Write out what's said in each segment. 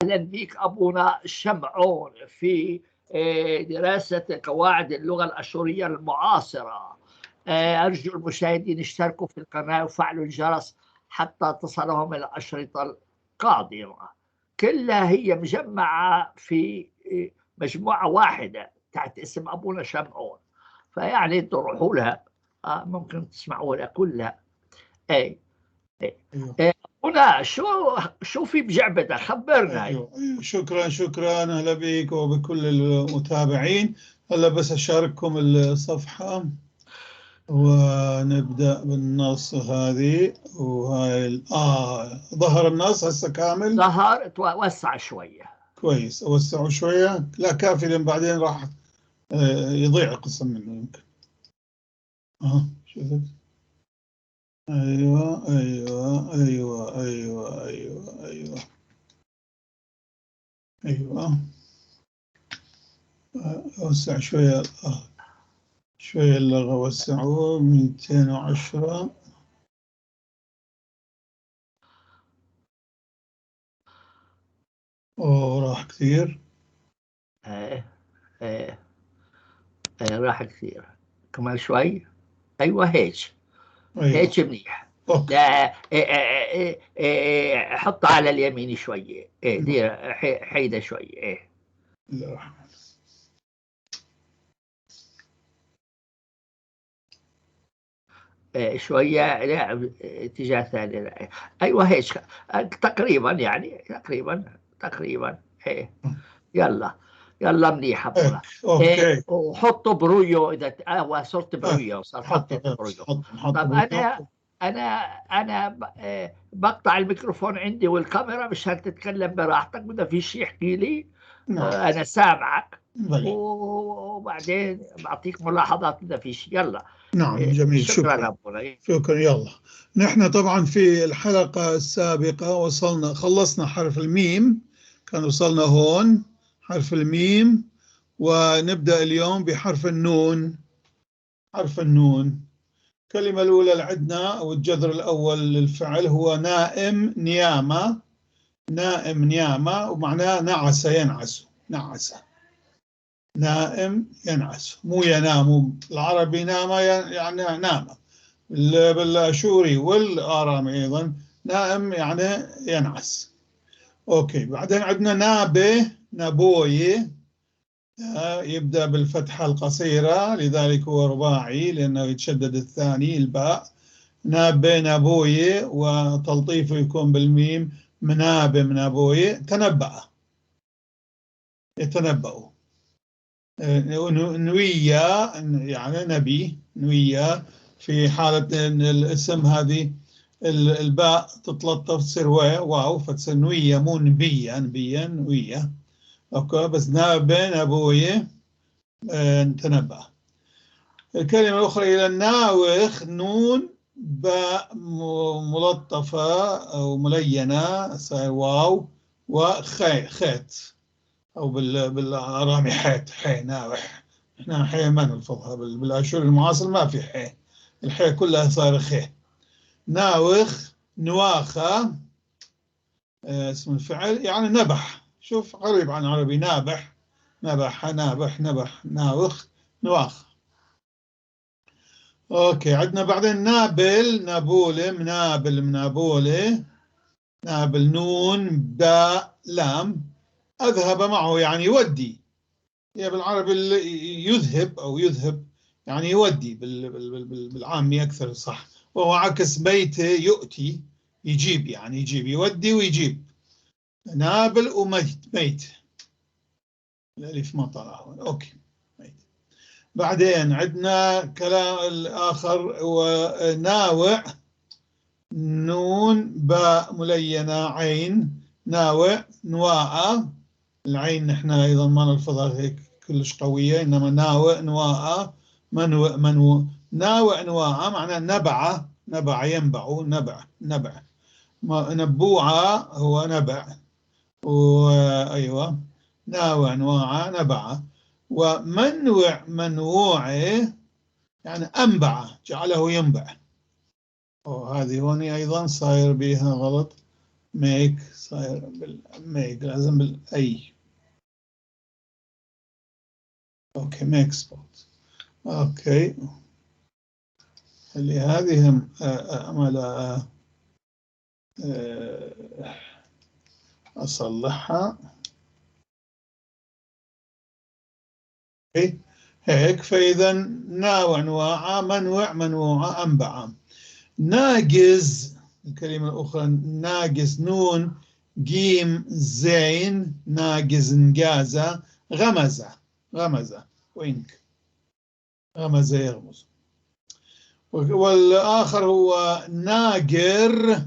أهلا بك أبونا شمعون في دراسة قواعد اللغة الأشورية المعاصرة. أرجو المشاهدين اشتركوا في القناة وفعلوا الجرس حتى تصلهم الأشرطة القادمة. كلها هي مجمعة في مجموعة واحدة تحت اسم أبونا شمعون، فيعني تروحوا لها، ممكن تسمعوا لها كلها. أي أيوه. هنا شو في بجعبتك؟ خبرنا. أيوه. شكرا شكرا، اهلا بك وبكل المتابعين. هلا بس اشارككم الصفحه ونبدا بالنص هذه وهاي. ظهر النص هسه كامل؟ ظهر، توسع شويه. كويس، اوسعه شويه. لا كافي، لان بعدين راح يضيع قسم منه يمكن. شفت؟ ايوه ايوه ايوه ايوه ايوه ايوه ايوه. اوسع شويه، شويه اللغه، وسعوه 210. اوه راح كثير. ايه ايه ايه راح كثير. كمان شوي. ايوه هيك. أيوة. هيك منيح. لا إيه إيه حط على اليمين شوية، إيه دير حيدة شوية. إيه لا إيه شوية، لا اتجاه ثاني. لا. أيوة هيك تقريبا، يعني تقريبا تقريبا. إيه يلا يلا منيح أبونا. okay. وحطوا برويو إذا صرت برويو، صار حطيت برويو. طب أنا بقطع الميكروفون عندي والكاميرا مشان تتكلم براحتك، وإذا في شيء احكي لي. نعم. أنا سامعك، وبعدين بعطيك ملاحظات إذا في شيء. يلا. نعم جميل، شكرا شكرا, شكرا. يلا نحن طبعا في الحلقة السابقة وصلنا، خلصنا حرف الميم، كان وصلنا هون حرف الميم، ونبدأ اليوم بحرف النون. حرف النون، الكلمة الأولى اللي عندنا أو الجذر الأول للفعل هو نائم نيامة. نائم نيامة، ومعناه نعس ينعس، نعس، نائم ينعس، مو ينام. العربي نام يعني نام، بالأشوري والآرامي أيضا نائم يعني ينعس. okay. بعدين عندنا نابه نابوي، يبدأ بالفتحة القصيرة، لذلك هو رباعي لأنه يتشدد الثاني الباء. نابه نابوي، وتلطيفه يكون بالميم، منابه منابوي. تنبأ يتنبأ. نوية يعني نبي، نوية في حالة أن الاسم هذه الباء تتلطف تصير واو، فتصير نوية، مو نبية، نبية نوية. okay، بس نابه نابوية تنبأ. الكلمة الأخرى إلى الناوخ، نون باء ملطفة أو ملينة صار واو، وخي خيط، أو بالآرامي حيت، حي ناوح. إحنا حي ما نلفظها بالأشور المعاصر، ما في حي، الحي كلها صار خي. ناوخ نواخة اسم الفعل يعني نبح. شوف قريب عن عربي، نابح نبح نابح نبح، ناوخ نواخ. okay. عندنا بعدين نابل نابولي، منابل منابولي، نابل نون باء لام، أذهب معه يعني يودي، هي بالعربي يذهب أو يذهب يعني يودي بالعامي أكثر صح. وهو عكس بيته يؤتي، يجيب يعني يجيب، يودي ويجيب. نابل وميت، ميت، الألف ما طلع هون. okay ميت. بعدين عندنا كلام الآخر هو ناوع، نون باء ملينة عين، ناوع نواء. العين نحن أيضا ما نلفظها هيك كلش قوية، إنما ناوع نواء، منوع منو. ناوع نواء معناه نبع، نبع ينبع، نبع نبع. نبوعة هو نبع، وأيوة ناوع نواع نبع. ومنوع منوع يعني أنبع، جعله ينبع. وهذه هون أيضا صاير بها غلط. make صاير بال make، لازم بال A. okay، make spot. okay، اللي هذه هم أمل أصلحها هيك. فإذا ناوع نواعة، منوع منوعة، أنبعة. ناجز، الكلمة الأخرى ناجز، نون جيم زين، ناجز نجازة، غمزة غمزة wink، غمزة يغمز. والآخر هو ناجر،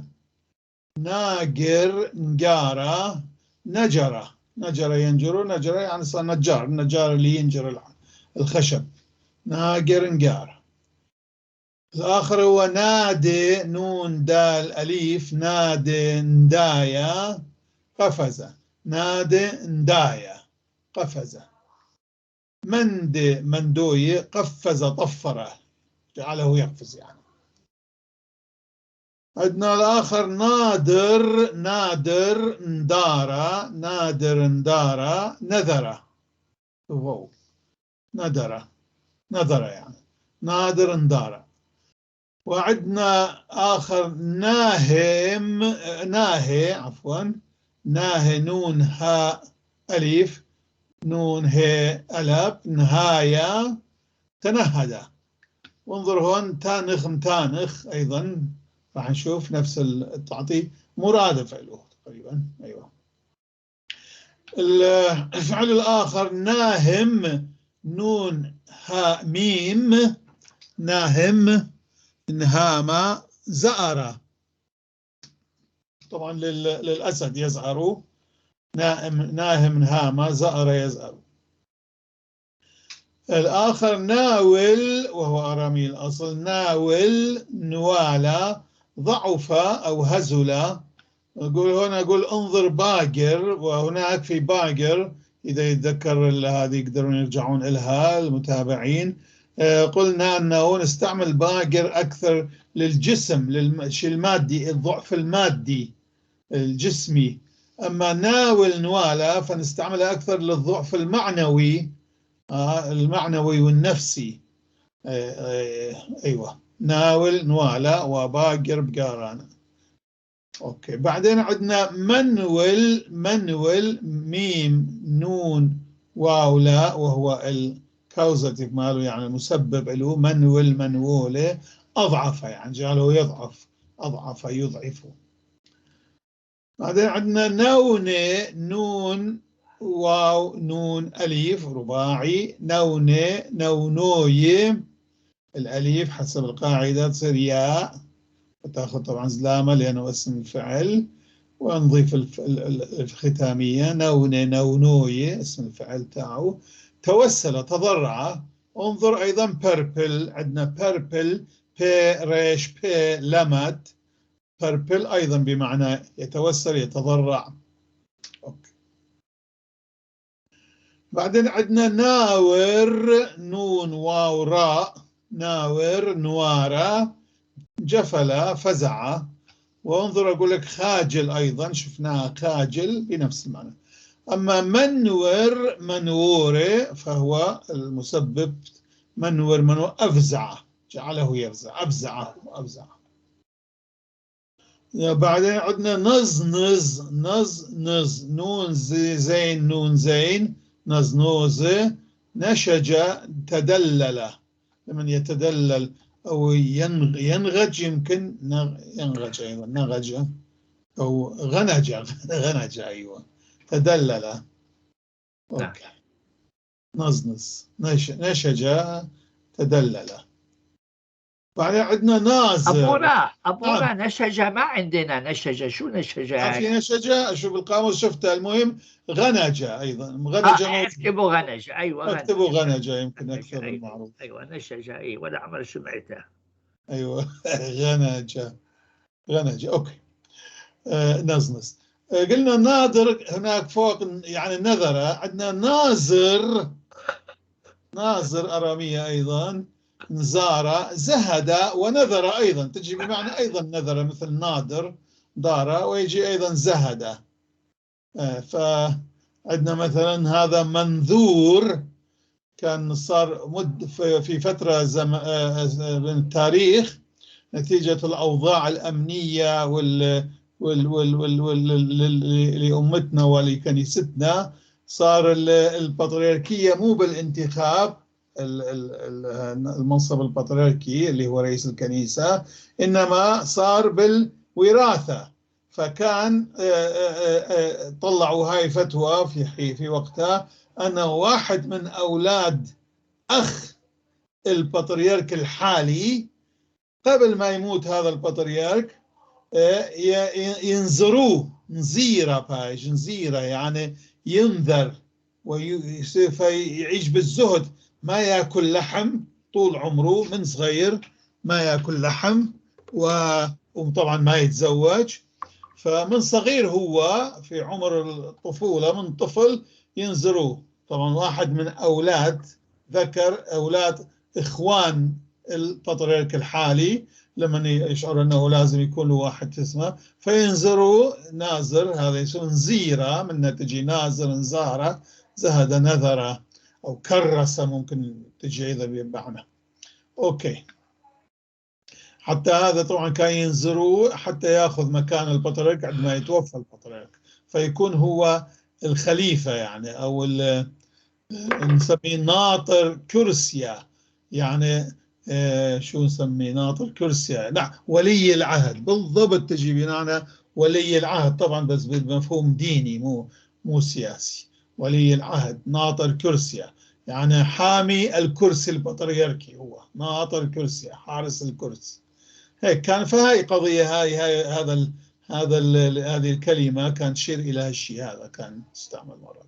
ناجر نجارة، نجرة، نجرة ينجر، نجرة يعني صار نجار، النجار اللي ينجر الخشب، ناجر نجارة. الآخر هو نادي، نون دال أليف، نادي ندايا، قفز، نادي ندايا قفز. مندي مندوي، قفز طفر، جعله يقفز يعني. عندنا الآخر نادر، نادر ندارة، نادر ندارة، نذرة، واو، نذرة، نذرة يعني نادر ندارة. وعندنا آخر ناهم، ناهي عفوا، ناهي نون هاء أليف، نون هي ألف، نهاية، تنهد. وانظر هون تانخ متانخ أيضا، راح نشوف نفس التعطي مرادف له تقريبا. أيوة. الفعل الآخر ناهم، نون هاء ميم، ناهم، نهام، زأر، طبعا للأسد يزأر، نائم ناهم نهام، زأر يزأر. الآخر ناول، وهو أرامي الأصل، ناول نوالا، ضعف أو هزل. أقول هنا، أقول انظر باقر، وهناك في باقر إذا يتذكر هذه يقدرون يرجعون إلها المتابعين. قلنا أنه نستعمل باقر أكثر للجسم، للشيء المادي، الضعف المادي الجسمي. أما ناول نوالا فنستعملها أكثر للضعف المعنوي، المعنوي والنفسي. أيوة، ناول نوالا وباقر بقارانا. okay، بعدين عندنا منول، منول ميم نون واو لا، وهو ال causative ماله يعني المسبب له، منول منولة، أضعف يعني جعله يضعف، أضعف يضعف. بعدين عندنا نونة، نون واو نون أليف رباعي، نونة نونوية، الأليف حسب القاعدة تصير ياء، وتأخذ طبعا زلامة لأنه اسم الفعل، ونضيف الختامية، نونة نونوية اسم الفعل تاعه. توسل تضرع. انظر أيضا purple، عندنا purple بي ريش بي لمد، purple أيضا بمعنى يتوسل يتضرع. okay. بعدين عندنا ناور، نون واو راء، ناور نوارة، جفل فزع. وانظر أقول لك خاجل أيضا، شفناها خاجل بنفس المعنى. أما منور منور فهو المسبب، منور منور أفزع، جعله يفزع، أفزعه أفزع. بعدين عندنا نزنز، نزنز نون زي زين نون زين، نزنوز، نشج تدلل، لمن يتدلل أو ينغج، يمكن ينغج أيضا، نغج أو غنج، غنج أيوة، تدلل. okay. نزنز نشج تدلل. بعدين عندنا نازر. أبونا أبونا نعم. نشج ما عندنا نشج، شو نشج؟ في نشج، شو بالقاموس شفتها. المهم غنج أيضا، غنج اكتبوا غنج، أيوة اكتبوا غنج يمكن أكثر. أيوة. المعروف أيوة نشج، أيوة ولا عمر سمعتها. أيوة غنج غنج. okay. نزنز. قلنا نادر هناك فوق يعني نذر. عندنا نازر، نازر أرامية أيضا، نزار زهد ونذر أيضا، تجي بمعنى أيضا نذر، مثل نادر دار، ويجي أيضا زهد. فعندنا مثلا هذا منذور، كان صار مد في فترة من التاريخ نتيجة الأوضاع الأمنية وال وال وال وال وال لأمتنا ولكنيستنا، صار البطريركية مو بالانتخاب، المنصب البطريركي اللي هو رئيس الكنيسة، إنما صار بالوراثة. فكان طلعوا هاي فتوى في وقتها أنه واحد من أولاد أخ البطريرك الحالي قبل ما يموت هذا البطريرك ينذروه نزيرة، بايش نزيرة يعني ينذر فيعيش بالزهد، ما ياكل لحم طول عمره من صغير، ما ياكل لحم، وطبعا ما يتزوج. فمن صغير هو في عمر الطفولة، من طفل ينذروه. طبعا واحد من أولاد ذكر أولاد إخوان البطريرك الحالي لما يشعر أنه لازم يكون له واحد اسمه، فينذروا نازر، هذا يسمى نزيرة، منها تجي نازر، نزارة، زهد، نذر، أو كرس، ممكن تجي أيضا بمعنى. okay، حتى هذا طبعا كان ينذروه حتى ياخذ مكان البطريرك عندما يتوفى البطريرك، فيكون هو الخليفة يعني، أو نسميه ناطر كرسيا، يعني شو نسميه ناطر كرسيا؟ نعم، ولي العهد بالضبط، تجي بمعنى ولي العهد طبعا، بس بمفهوم ديني مو سياسي. ولي العهد ناطر كرسيا، يعني حامي الكرسي البطريركي، هو ناطر كرسيا، حارس الكرسي، هيك كان. فهاي قضية، هاي هاي هذا ال هذا ال هذه الكلمة كان تشير إلى هالشيء هذا، كان تستعمل مرات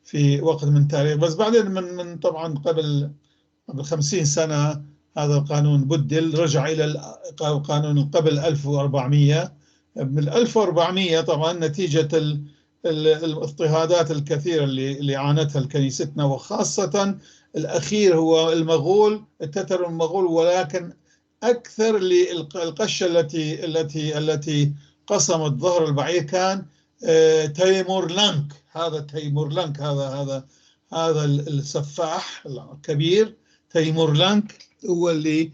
في وقت من تاريخ. بس بعدين من طبعا قبل 50 سنة هذا القانون بدل، رجع إلى القانون قبل 1400. من 1400 طبعا نتيجة الاضطهادات الكثيرة اللي عانتها كنيستنا، وخاصة الأخير هو المغول، التتر المغول، ولكن أكثر القشة التي التي التي قصمت ظهر البعير كان تيمور لانك. هذا تيمور لانك، هذا السفاح الكبير تيمور لانك، هو اللي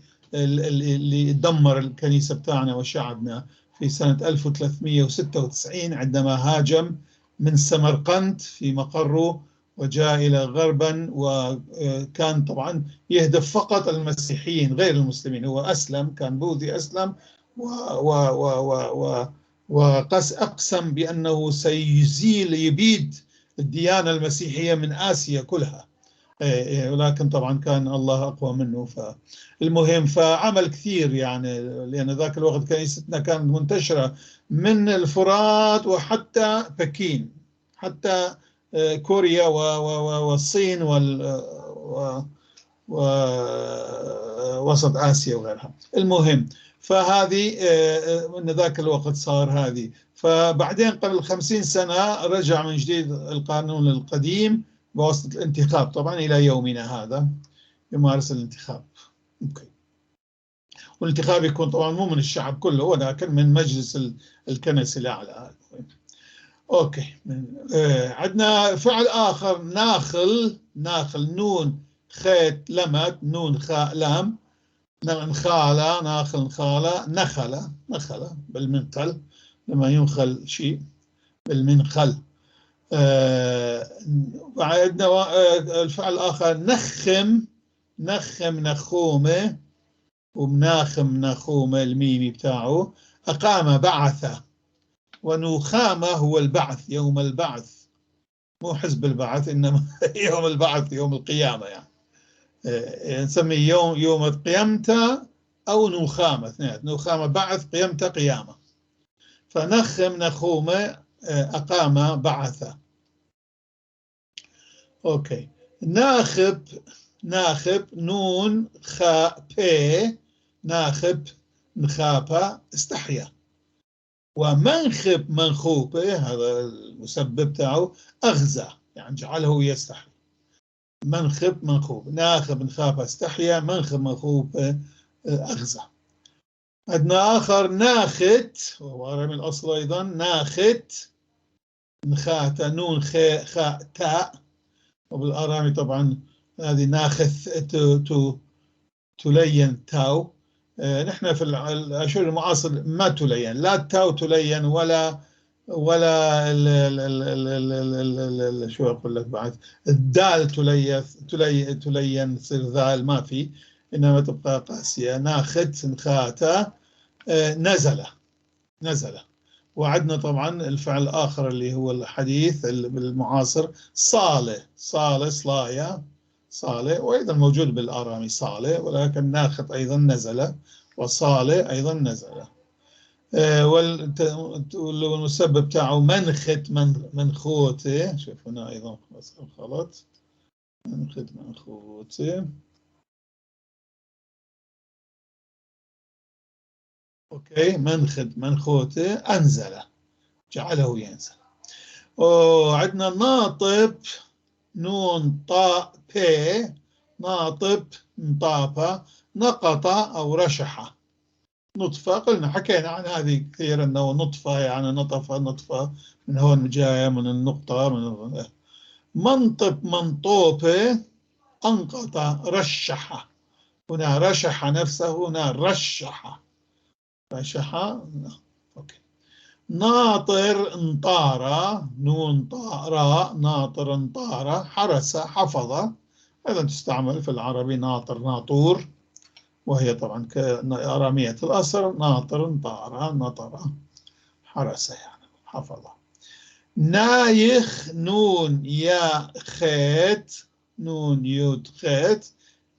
دمر الكنيسة بتاعنا وشعبنا في سنة 1396 عندما هاجم من سمرقند في مقره وجاء إلى غربا، وكان طبعا يهدف فقط المسيحيين غير المسلمين. هو أسلم، كان بوذي، أسلم و و و و وقس أقسم بأنه سيزيل يبيد الديانة المسيحية من آسيا كلها، ولكن طبعا كان الله أقوى منه. فالمهم فعمل كثير يعني، لأن ذاك الوقت كنيستنا كانت منتشرة من الفرات وحتى بكين، حتى كوريا والصين ووسط آسيا وغيرها. المهم فهذه من ذاك الوقت صار هذه. فبعدين قبل 50 سنة رجع من جديد القانون القديم بواسطة الانتخاب، طبعا إلى يومنا هذا يمارس الانتخاب. okay. والانتخاب يكون طبعا مو من الشعب كله، ولكن من مجلس الكنسي الأعلى. okay. عندنا فعل آخر، ناخل، ناخل، نون خيط لمت، نون خاء لام، نخالة، ناخل، نخالة، نخلة، نخلة بالمنخل، لما ينخل شيء بالمنخل. وعندنا الفعل الآخر نخم، نخم نخومة، ومناخم نخومة الميمي بتاعه. أقام بعث، ونخامة هو البعث، يوم البعث، مو حزب البعث إنما يوم البعث، يوم القيامة يعني، نسميه يوم قيامته أو نخامة، اثنين، نخامة بعث، قيامته قيامة. فنخم نخومة، أقام بعث. okay. ناخب، ناخب، نون خاء بي، ناخب نخابة، استحيا. ومنخب منخوبة، هذا المسبب تاعه، أغزى، يعني جعله يستحي. منخب منخوب، ناخب نخابة استحيا، منخب منخوب أغزى. عندنا آخر ناخت، وهو آرامي الأصل أيضا، ناخت نخاتا نون خاء خاء تاء، وبالآرامي طبعا هذه ناخث تلين تاو. نحن في الأشوري المعاصر ما تلين، لا التاو تلين ولا ولا ال ال ال ال ال ال ال شو أقول لك بعد، الدال تلين تلين تصير ذال، ما في، إنما تبقى قاسية. ناخت نخاتا نزل نزل. وعندنا طبعا الفعل الآخر اللي هو الحديث المعاصر صالة صالة صلايا صالة، وأيضا موجود بالآرامي صالة، ولكن ناخت أيضا نزل، وصالة أيضا نزل. والمسبب بتاعه منخت منخوته، شوف هنا أيضا غلط، منخت منخوته. okay، منخت منخوته أنزل، جعله ينزل. وعندنا ناطب نون طاء بي، ناطب نطابة، نقط أو رشح، نطفة. قلنا حكينا عن هذه كثير، أنه نطفة يعني نطفة نطفة من هون جاية من النقطة، من منطب منطوبة، أنقط رشح، هنا رشح نفسه، هنا رشح رشح. okay. ناطر انطارة، نون طاء راء، ناطر انطارة، حرس حفظ، أيضا تستعمل في العربي ناطر ناطور، وهي طبعا كأرامية الأصل، ناطر انطارة نطر حرس يعني حفظ. نايخ نون يا خيت نون يود خيت،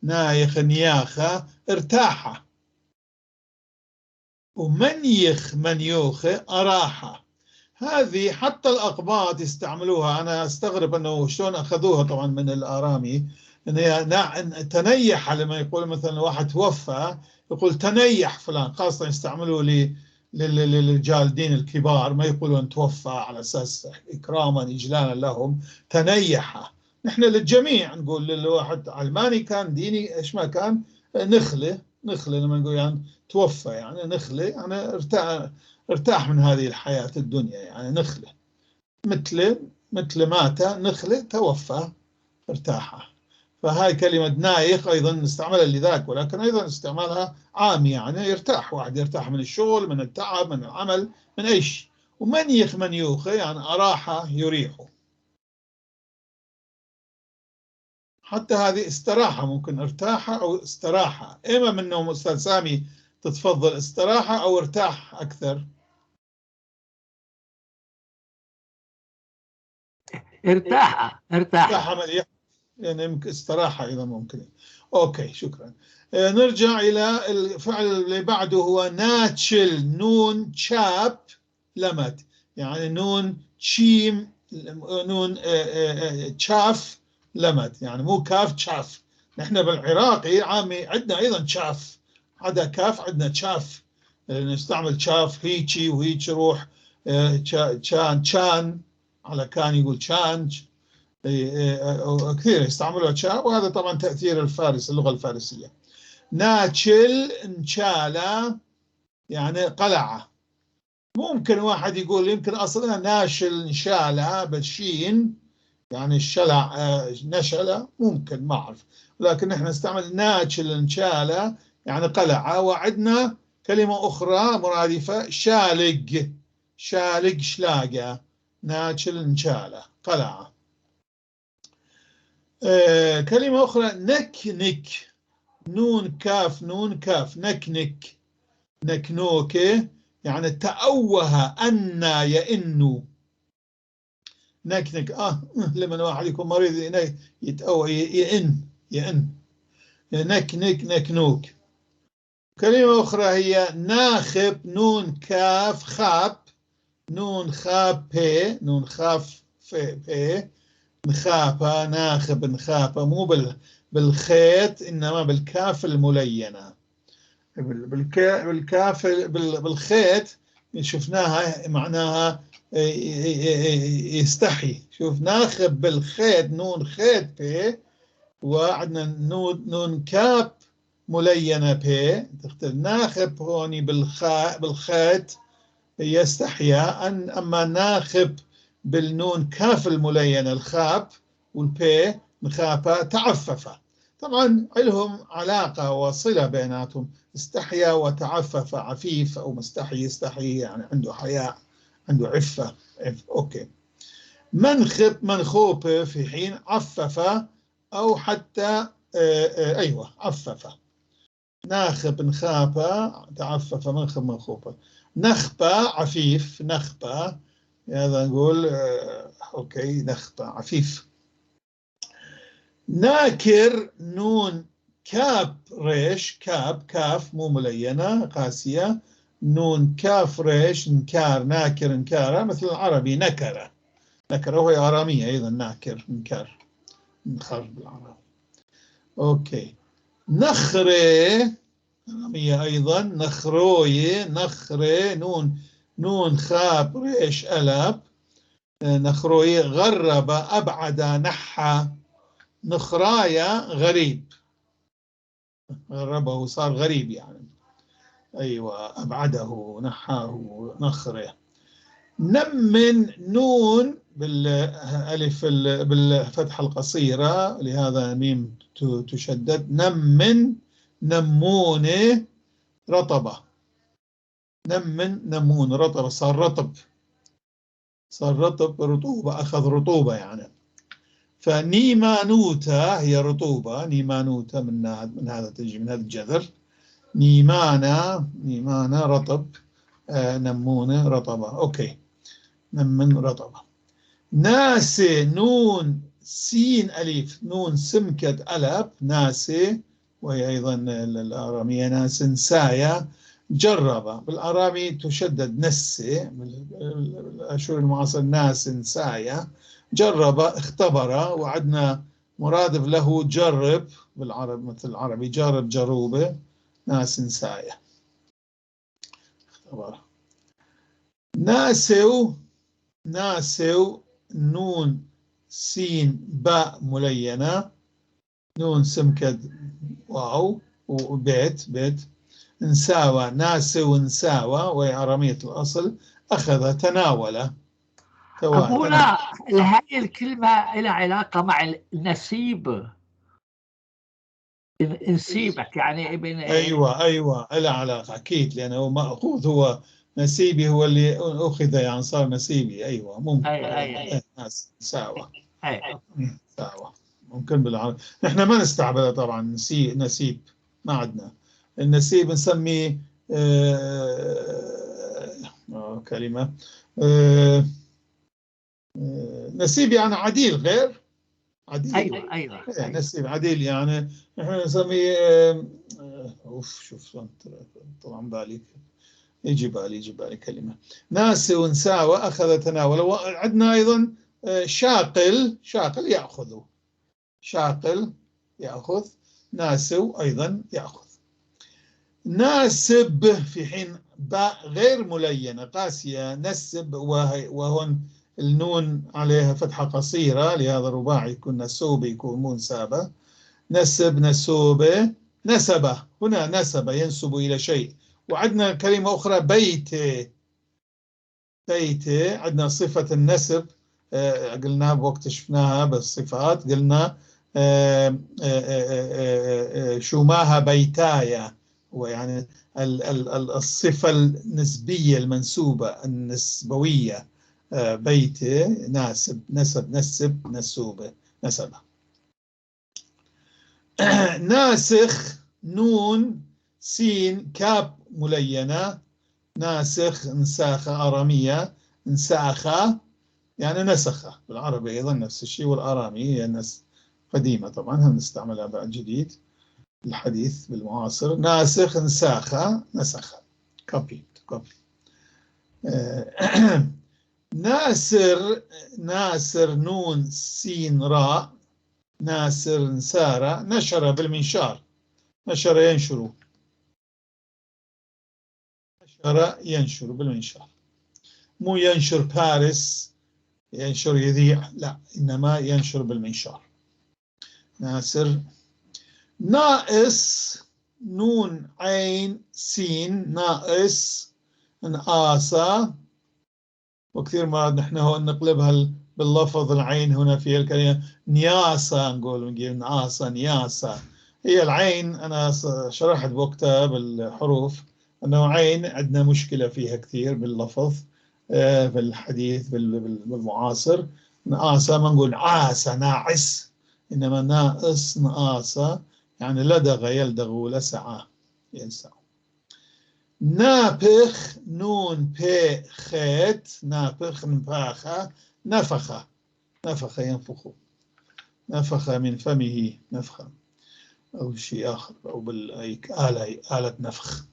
نايخ نياخة ارتاح. ومنيخ منيوخة أراحة. هذه حتى الأقباط يستعملوها، أنا أستغرب أنه شلون أخذوها طبعا من الآرامي، أن هي تنيح، لما يقول مثلا واحد توفى يقول تنيح فلان، خاصة يستعملوه للرجال الدين الكبار، ما يقولون توفى على أساس إكراما إجلالا لهم، تنيح. نحن للجميع نقول للواحد علماني كان ديني إيش ما كان، نخلة نخلة لما نقول يعني توفى يعني نخلة، يعني ارتاح من هذه الحياة الدنيا، يعني نخلة، مثل مات نخلة توفى ارتاح. فهاي كلمة نايخ أيضا نستعملها لذاك، ولكن أيضا استعمالها عام، يعني يرتاح واحد، يرتاح من الشغل من التعب من العمل من أي شيء. ومنيخ منيوخة يعني أراحة يريحه، حتى هذه استراحة ممكن ارتاحة أو استراحة، إما منهم أستاذ سامي تتفضل استراحة أو ارتاح أكثر. ارتاحة ارتاحة مليح، يعني يمكن استراحة أيضا ممكن. okay شكرا. نرجع إلى الفعل اللي بعده، هو ناتشل نون شاب لمت، يعني نون شيم نون شاف لمت، يعني مو كاف شاف. نحن بالعراقي عامي عندنا أيضا شاف، عدا كاف عندنا شاف، نستعمل شاف هيجي وهيجي روح، شان شان على كان يقول شان، كثير يستعملوا شاف، وهذا طبعا تأثير الفارس اللغة الفارسية. ناتشل نشالة يعني قلعة، ممكن واحد يقول يمكن أصلها ناشل نشالة بالشين، يعني الشلع نشلة، ممكن ما أعرف، لكن نحن نستعمل ناتشل نشالة يعني قلعة. وعندنا كلمة أخرى مرادفة شالق، شالق شلاقة، ناتشل نشالة قلعة. كلمة أخرى نكنك نون كاف نون كاف، نكنك نكنوك يعني تأوه أن يئن، نكنك لما واحد يكون مريض يتأوه يئن يئن، نكنك نكنوك. كلمة أخرى هي ناخب نون كاف خاب نون خاب بي نون خاف في بي، نخابة ناخب نخابة، مو بالخيط إنما بالكاف الملينة، بالكاف بالخيط شفناها معناها يستحي. شوف ناخب بالخيط نون خيط بي، وعندنا نون كاب ملينة ب تختلف. ناخب هون بالخاء بالخات يستحيا أن، أما ناخب بالنون كاف الملينة الخاب والبي نخافة تعفف. طبعا لهم علاقة وصلة بيناتهم، استحيا وتعفف، عفيف أو مستحي، يستحي يعني عنده حياء، عنده عفة، أوكي. منخب منخوب في حين عفف أو حتى أيوة عفف. ناخب نخافة تعفف، منخب منخوبة. نخبة عفيف، نخبة هذا نقول أوكي نخبة عفيف. ناكر نون كاب ريش، كاب كاف مو ملينة قاسية، نون كاف ريش نكار، ناكر نكارة مثل العربي نكرة، نكرة وهي آرامية أيضا، ناكر نكار نخر بالعربي. أوكي. نخري آرامية أيضا، نخروي نخري نون نون خاب ريش ألب، نخروي غرب أبعد نحى، نخرايا غريب، غربه صار غريب يعني، أيوة أبعده نحاه نخره. نمن نون بالألف بالفتحة القصيرة لهذا ميم تشدد، نمن نمون رطبة، نمن نمون رطبة، صار رطب، صار رطب رطوبة، أخذ رطوبة يعني. فنيمانوتا هي رطوبة، نيمانوتا من هذا تجي من هذا الجذر، نيمانا نيمانا رطب، نمونة رطبة، أوكي نمن رطبة. ناسي نون سين أليف نون سمكة ألف، ناسي وهي أيضا الآرامية ناس سايا جرب، بالآرامي تشدد نسي، بالأشهر المعاصر ناس سايا جرب اختبر، وعدنا مرادف له جرب بالعرب مثل العربي جرب جروبة، ناس سايا اختبر. ناسو ناسو نون سين باء ملينة نون سمكة واو وبيت بيت، نساوى ناسو نساوى وهي آرامية الأصل، أخذ تناول. أبونا هاي الكلمة لها علاقة مع النسيب، نسيبك يعني ابن. أيوة أيوة لها علاقة أكيد، لأنه مأخوذ هو نسيبي، هو اللي أخذ يعني صار نسيبي. أيوة ممكن. أيوة أيوة. ناس ساوى. أيوة ساوى ممكن بالعربي، نحن ما نستعملها طبعا. نسيب ما عندنا النسيب، نسميه كلمة نسيب يعني عديل، غير عديل. أيوة أيوة. نسيب عديل يعني نحن نسميه أوف شوف طبعا بالي يجي بالي يجي بالي كلمة. ناس ونساوى أخذ تناول. وعندنا أيضا شاقل، شاقل يأخذ، شاقل يأخذ، ناسو أيضا يأخذ. ناسب في حين باء غير ملينة قاسية، نسب وهون النون عليها فتحة قصيرة لهذا الرباعي يكون نسوب يكون مو نسابة. نسب نسوبة نسبة، هنا نسب ينسب إلى شيء. وعندنا كلمة أخرى بيت، بيت عندنا صفة النسب قلناها بوقت شفناها بالصفات، قلنا شماها بيتايا، ويعني الصفة النسبية المنسوبة النسبوية، بيت ناسب نسب نسب نسوبة نسبة. ناسخ نون سين كاب ملينة، ناسخ نساخة آرامية، نساخة يعني نسخة بالعربي أيضا نفس الشيء، والآرامي هي نس قديمة طبعا هم نستعملها بعد جديد الحديث بالمعاصر. ناسخ نساخة نسخة copy copy. ناسر ناسر نون سين راء، ناسر نسارة نشر بالمنشار، نشر ينشر، نشر ينشر بالمنشار، مو ينشر باريس ينشر يذيع، لا إنما ينشر بالمنشار. ناسر. ناقص نون عين سين ناقص نقاصة. وكثير مرات نحن هون نقلبها باللفظ العين هنا في الكلمة نياسة، نقول نجيب نقاصة نياسة. هي العين أنا شرحت بوقتها بالحروف أنه عين عندنا مشكلة فيها كثير باللفظ في الحديث بالمعاصر. نقاصة ما نقول عاسة ناعس، إنما ناقص نقاصة، يعني لدغ يلدغ لسع يلسع. نابخ نون بي خيت، نابخ نفاخة، نفخ، نفخ ينفخ، نفخ من فمه نفخة أو شيء آخر، أو بالآلة آلة نفخ.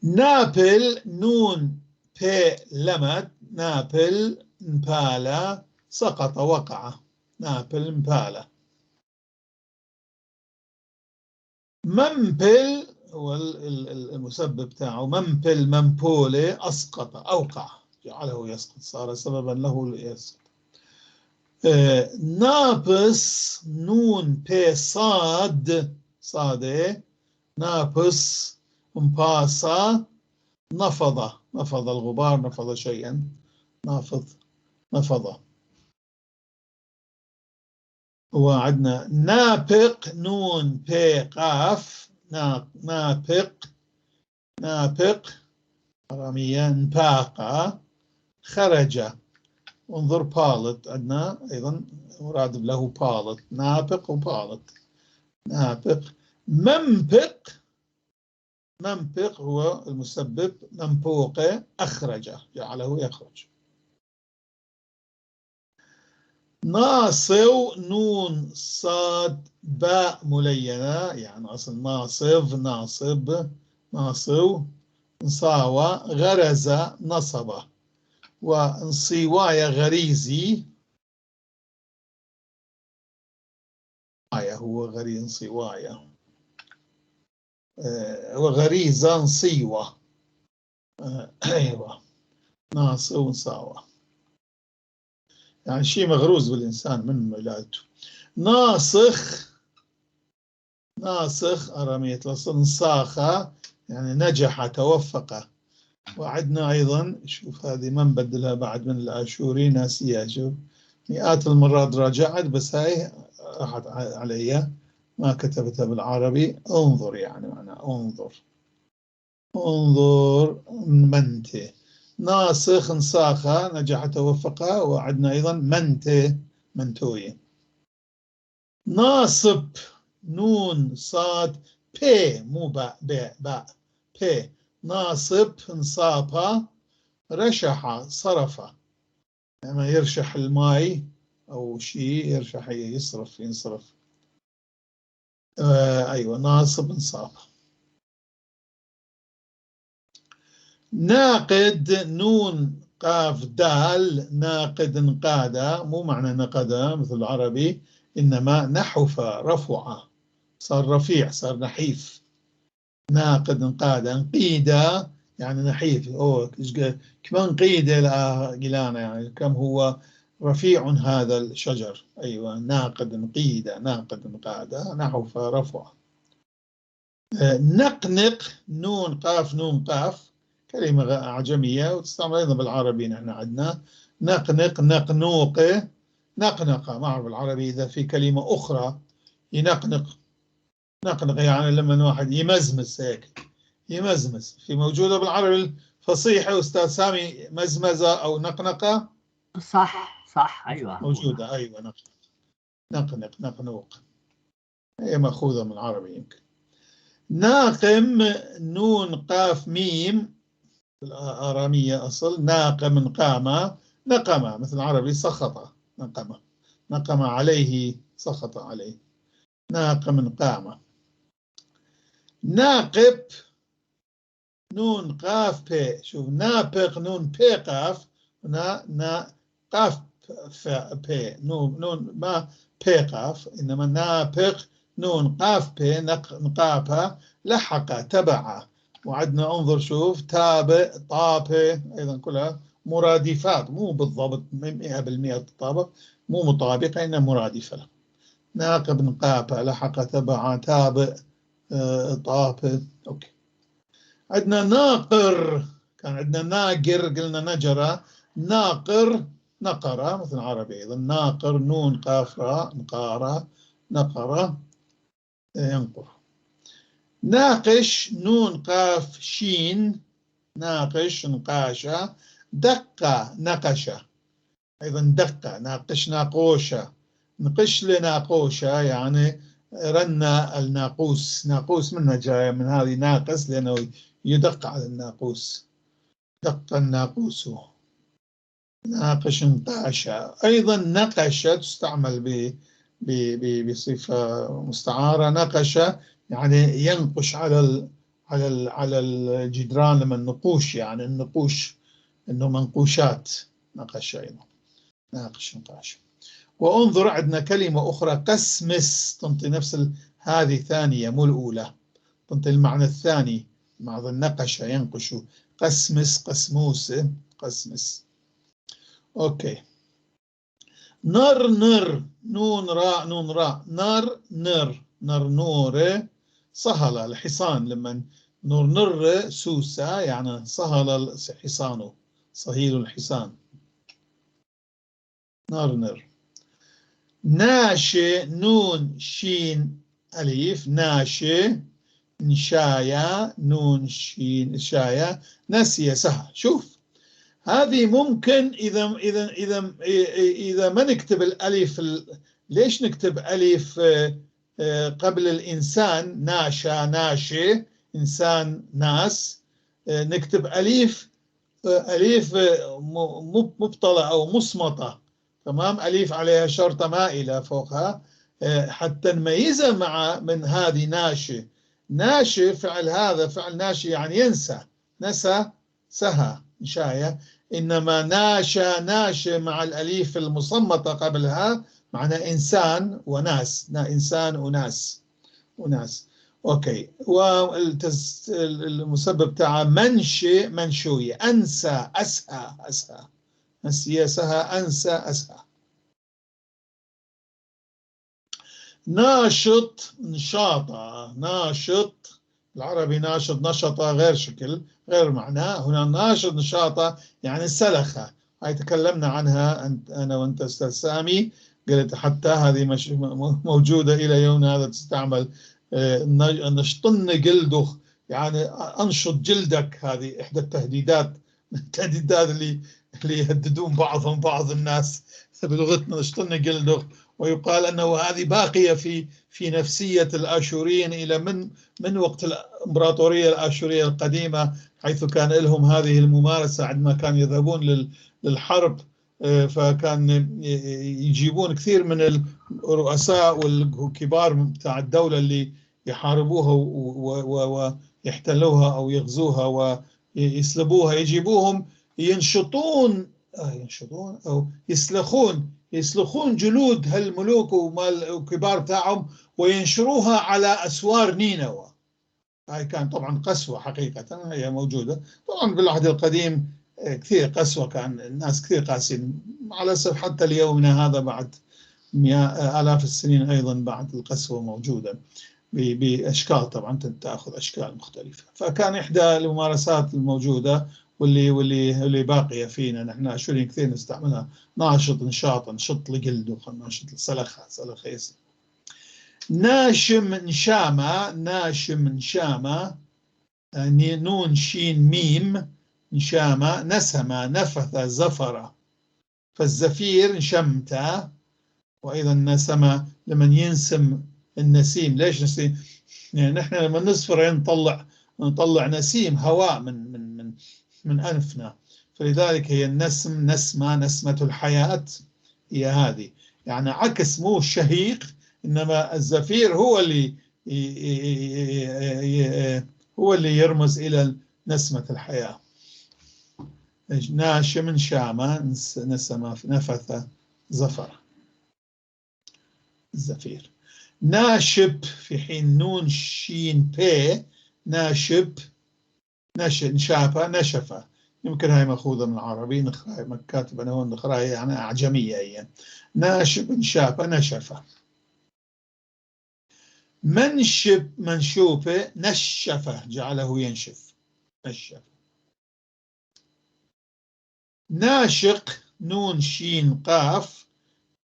نابل نون بي لمت، نابل نبالا سقط وقع، نابل نبالا. منبل هو المسبب بتاعه، منبل منبولة أسقط أوقع، جعله يسقط، صار سببا له ليسقط. نابس نون بي صاد، صاد نابس مباسا نفض، نفض الغبار، نفض شيئا، نافض نفض. وعندنا نابق نون بي قاف، نابق نابق أرامية نباقة خرج. انظر بالت، عندنا أيضا مراد له بالت، نابق وبالت، نابق. منبق، منبق هو المسبب، منبوق أخرج، جعله يخرج. ناصو نون صاد باء ملينة، يعني أصل ناصف ناصب ناصو نصاوى غرز نصب. ونصيوايا غريزي، هو غريز نصيوايا، وغريزة نصيوة، أيوة ناصو نصاوى، يعني شيء مغروز بالإنسان من ولادته. ناصخ، ناصخ أرامية الأصل، نصاخة يعني نجح توفق. وعندنا أيضا شوف هذه ما نبدلها بعد من الآشوري، ناسيها، شوف مئات المرات راجعت بس هاي راحت علي ما كتبتها بالعربي. انظر يعني معنى انظر، انظر منتي. ناسخ نساخة نجح توفق. وعندنا أيضا منتي منتوي. ناصب نون صاد بي مو باء، باء باء بي، ناصب نصابة رشح صرف، يعني يرشح الماء أو شيء، يرشح يصرف ينصرف. أيوة ناصب نصاب. ناقد نون قاف دال، ناقد نقادة، مو معنى نقدة مثل العربي، إنما نحف رفع، صار رفيع صار نحيف. ناقد نقادة، نقيدة يعني نحيف، أوه كم نقيدة لنا، يعني كم هو رفيع هذا الشجر. أيوة ناقد نقيدة، ناقد نقادة، نحف رفع. نقنق نون قاف نون قاف، كلمة أعجمية وتستعمل أيضا بالعربي، نحن عندنا نقنق نقنوق نقنقة، ما أعرف بالعربي إذا في كلمة أخرى ينقنق. نقنق يعني لما واحد يمزمز هيك، يمزمز، في موجودة بالعربي الفصيح أستاذ سامي مزمزة أو نقنقة؟ صح صح أيوة موجودة، أيوة نقنق نقنق نقنوق، هي مأخوذة من العربي يمكن. ناقم نون قاف ميم الآرامية أصل، ناقم قام نقم مثل العربي سخط، نقم نقم عليه سخط عليه، ناقم قام. ناقب نون قاف بي، شوف نابق نون بي قاف، نا نا قاف بي، نون نون ما بي قاف، إنما نابق نون قاف بي نقابة لحق تبع. وعندنا انظر شوف تابع طابة أيضا كلها مرادفات، مو بالضبط 100% تطابق، مو مطابقة إنها مرادفة. ناقب نقابة لحق تبع تابع طابة. okay، عندنا ناقر، كان عندنا ناقر قلنا نجرة، ناقر نقرة مثل العربي أيضا، ناقر نون قاف راء نقارة نقرة ينقر. ناقش نون قاف شين، ناقش نقاشة. دقة نقشة، أيضا دقة، ناقش ناقوشة، نقش لناقوشة يعني رن الناقوس، ناقوس منها جاية من هذه ناقص لأنه يدق على الناقوس، دق الناقوس. ناقش نقاشة، أيضا نقشة تستعمل بصفة مستعارة. نقشة يعني ينقش على على على الجدران لما النقوش، يعني النقوش انه منقوشات، نقش ايضا، ناقش نقاش. وانظر عندنا كلمة أخرى قسمس، تنطي نفس هذه ثانية مو الأولى، تنطي المعنى الثاني مع النقش ينقش، قسمس قسموس قسمس. okay. نر نر نون راء نون راء، نر نر نر نور، صهل الحصان لما نور نر سوسة يعني صهل حصانه، صهيل الحصان، نر نر. ناشي نون شين أليف، ناشي نشايا نون شين شايا، نسي سهى. شوف هذه ممكن إذا إذا إذا إذا ما نكتب الألف، ليش نكتب ألف قبل الإنسان؟ ناشا ناشي إنسان ناس، نكتب أليف، أليف مبطلة أو مصمتة، تمام، أليف عليها شرطة مائلة فوقها حتى نميزها مع من هذه ناشي. ناشي فعل، هذا فعل ناشي يعني ينسى، نسى سهى نشاية، إنما ناشا ناشي مع الأليف المصمتة قبلها معنى إنسان وناس، إنسان وناس وناس. okay، والمسبب تاع منشي منشوية، أنسى أسهى أسهى، نسي سهى أنسى أسهى. ناشط نشاطة، ناشط العربي ناشط نشطة غير شكل غير معنى، هنا ناشط نشاطة يعني سلخة، هاي تكلمنا عنها أنا وأنت أستاذ سامي، قلت حتى هذه موجودة إلى يومنا هذا تستعمل، نشطن جلده يعني أنشط جلدك، هذه إحدى التهديدات، التهديدات اللي يهددون بعضهم بعض الناس بلغتنا، نشطن جلده. ويقال أنه هذه باقية في نفسية الآشوريين إلى من وقت الإمبراطورية الآشورية القديمة، حيث كان لهم هذه الممارسة عندما كانوا يذهبون للحرب، فكان يجيبون كثير من الرؤساء والكبار بتاع الدولة اللي يحاربوها ويحتلوها أو يغزوها ويسلبوها، يجيبوهم ينشطون أو يسلخون جلود هالملوك والكبار بتاعهم وينشروها على أسوار نينوى. هاي كان طبعا قسوة حقيقة، هي موجودة طبعا بالعهد القديم كثير قسوة، كان الناس كثير قاسين على الأسف حتى ليومنا هذا بعد آلاف السنين أيضا بعد القسوة موجودة بأشكال، طبعا تأخذ أشكال مختلفة. فكان إحدى الممارسات الموجودة واللي باقية فينا نحن آشوريين كثير نستعملها، ناشط نشاط، نشط لجلده، ناشط سلخة سلخة يسلخ. ناشم نشامة، ناشم نشامة، نون شين ميم نشامة، نسمة نفث زفرة، فالزفير نشمته، وأيضا نسمة لمن ينسم النسيم. ليش نسيم؟ يعني نحن لما نصفر نطلع نسيم هواء من من من من أنفنا، فلذلك هي النسم نسمة، نسمة الحياة هي هذه، يعني عكس مو الشهيق، إنما الزفير هو اللي هو اللي يرمز إلى نسمة الحياة. ناشم شامة نسمة نفث زفر الزفير. ناشب في حين نون شين بي ناشب نشافة نشفة، يمكن هاي مأخوذة من العربي، نخراي كاتب أنا هون نخراي يعني أعجمية هي. ناشب نشافة نشفة. منشب منشوفة نشفه، جعله ينشف، نشف. ناشق نون شين قاف،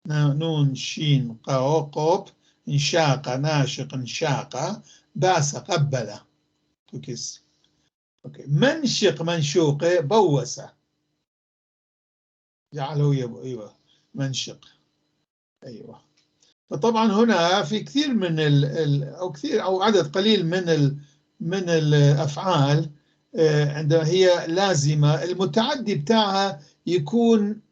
نون شين قاف، انشاق، ناشق انشاق، باس قبل، to kiss. okay. منشق منشوقة بوس، جعله ايوه منشق، ايوه. فطبعا هنا في كثير من ال او كثير او عدد قليل من الافعال عندما هي لازمه المتعدي بتاعها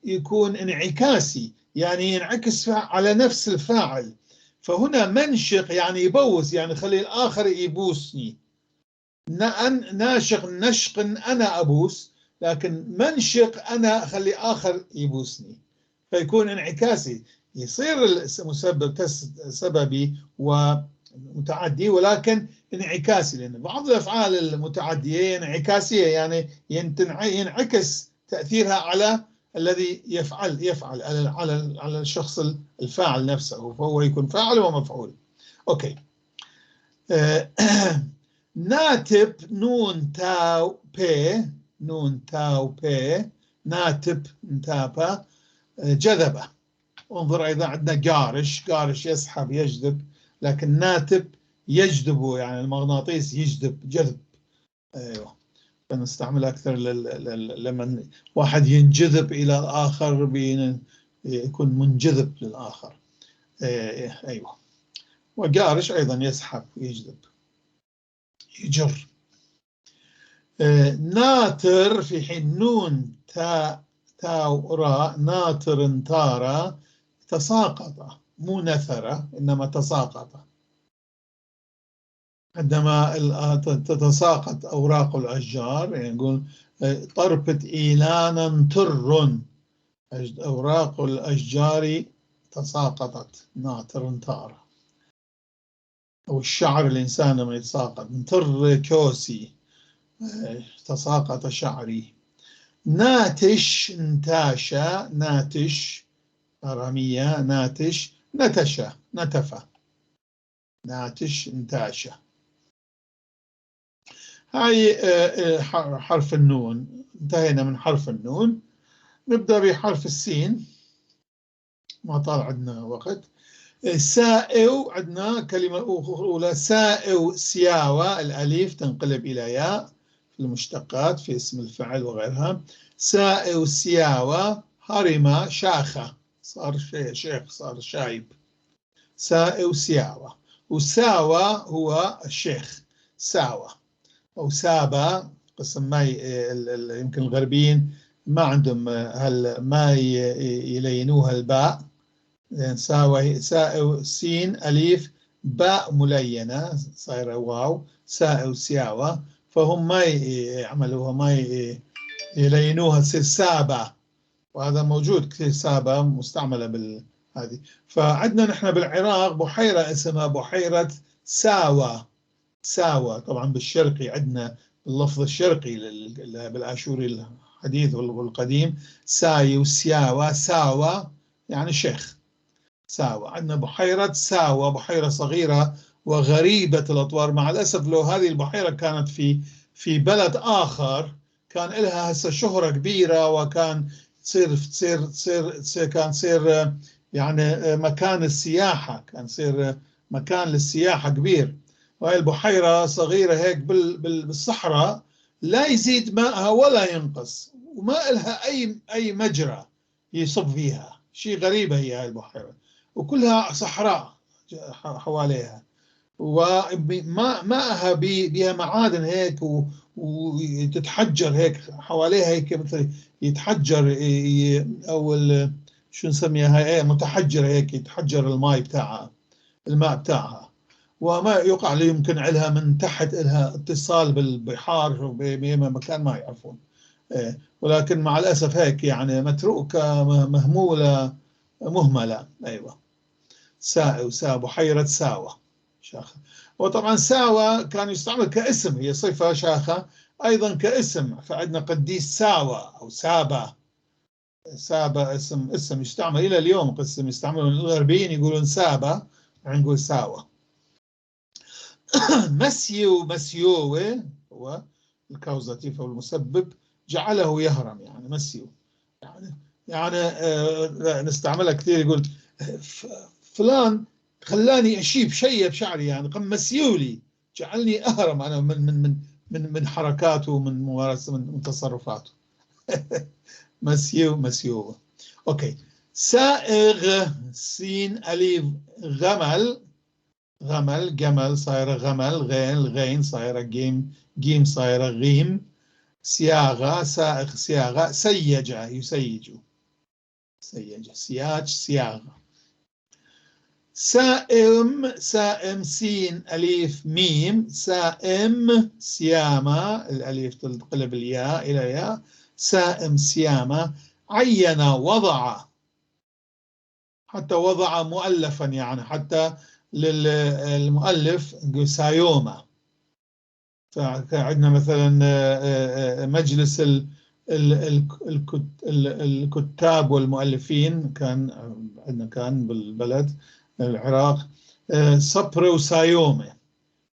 يكون انعكاسي، يعني ينعكس على نفس الفاعل. فهنا منشق يعني يبوس، يعني خلي الاخر يبوسني. ناشق نشق انا ابوس، لكن منشق انا اخلي اخر يبوسني، فيكون انعكاسي، يصير المسبب سببي ومتعدي ولكن انعكاسي، لأن بعض الأفعال المتعدية انعكاسية، يعني ينعكس تأثيرها على الذي يفعل على الشخص الفاعل نفسه، فهو يكون فاعل ومفعول. okay. ناتب نون تاو بي، نون تاو بي، ناتب نتابا، جذبه. انظر أيضا عندنا جارش، جارش يسحب يجذب، لكن ناتب يجذب، يعني المغناطيس يجذب جذب. أيوه، فنستعمل أكثر لما واحد ينجذب إلى الآخر، يكون منجذب للآخر. أيوه. وجارش أيضا يسحب يجذب يجر. ناتر في حين نون تاء تاو راء، ناطر تارا، تساقط، مو نثر إنما تساقط. عندما تتساقط أوراق الأشجار، يعني نقول طرفة إيلانا تر، أوراق الأشجار تساقطت، ناطر تارا. أو الشعر الإنسان لما يتساقط، تر كوسي، تساقط شعري. ناتش انتاشا، ناتش أرامية، ناتش نتشا نتفة، ناتش انتاشا. هاي حرف النون، انتهينا من حرف النون. نبدأ بحرف السين، ما طال عندنا وقت. سائو، عندنا كلمة أولى سائو سياوة، الأليف تنقلب إلى ياء في المشتقات في اسم الفعل وغيرها. سائو سياوة، هرم شاخة، صار شيخ، صار شايب. سائو سياوة، وساوى هو الشيخ، ساوى أو سابا، قسم ما يمكن الغربيين ما عندهم هل ما يلينوها الباء، ساوى سائو سين أليف باء ملينة صايرة واو، سائو سياوة، فهم ما يعملوها، ما يلينوها، تصير سابا، وهذا موجود كثير، سابا مستعملة بالهذه. فعندنا نحن بالعراق بحيرة اسمها بحيرة ساوى، ساوى طبعا بالشرقي، عندنا اللفظ الشرقي بالآشوري الحديث والقديم، ساي وسياوى، ساوى يعني شيخ، ساوى. عندنا بحيرة ساوى، بحيرة صغيرة وغريبة الأطوار. مع الأسف لو هذه البحيرة كانت في بلد آخر كان لها هسه شهرة كبيرة، وكان تصير تصير تصير كان تصير يعني مكان السياحة، كان تصير مكان للسياحة كبير. وهي البحيرة صغيرة هيك بالصحراء، لا يزيد ماءها ولا ينقص، وما لها أي مجرى يصب فيها، شيء غريبة هي هاي البحيرة، وكلها صحراء حواليها، وماءها بها معادن هيك وتتحجر هيك حواليها هيك، مثل يتحجر او شو نسميها هاي، متحجر هيك، يتحجر الماء بتاعها، الماء بتاعها، وما يقع يمكن لها من تحت لها اتصال بالبحار بمكان ما يعرفون، ولكن مع الاسف هيك يعني متروكه مهموله مهمله. ايوه، سائو سا بحيره ساوى شاخة. وطبعا ساوى كان يستعمل كاسم، هي صفة شاخة أيضا كاسم، فعندنا قديس ساوى أو سابا، سابا اسم يستعمل إلى اليوم، قسم يستعملون الغربيين يقولون سابا، نقول ساوى. مسيو مسيوه هو ال Akkusativ أو المسبب، جعله يهرم، يعني مسيو يعني نستعملها كثير، يقول فلان خلاني أشيب شيب شعري، يعني قم مسيولي، جعلني أهرم أنا من من من من من حركاته ومن ممارسة من تصرفاته. مسيو مسيو. okay. سائغ سين أليف غمل، غمل جمل صايرة غمل، غين غين صايرة جيم، جيم صايرة غيم، سياغة سائغ سياغة، سيج يسيج، سيج سياج سياغة. سائم سائم سين أليف ميم، سائم سيامة، الأليف تنقلب الياء إلى ياء، سائم سيامة. عين وضع، حتى وضع مؤلفا، يعني حتى للمؤلف سايوما. فعندنا مثلا مجلس الكتاب والمؤلفين، كان عندنا كان بالبلد العراق صبر وسايومة،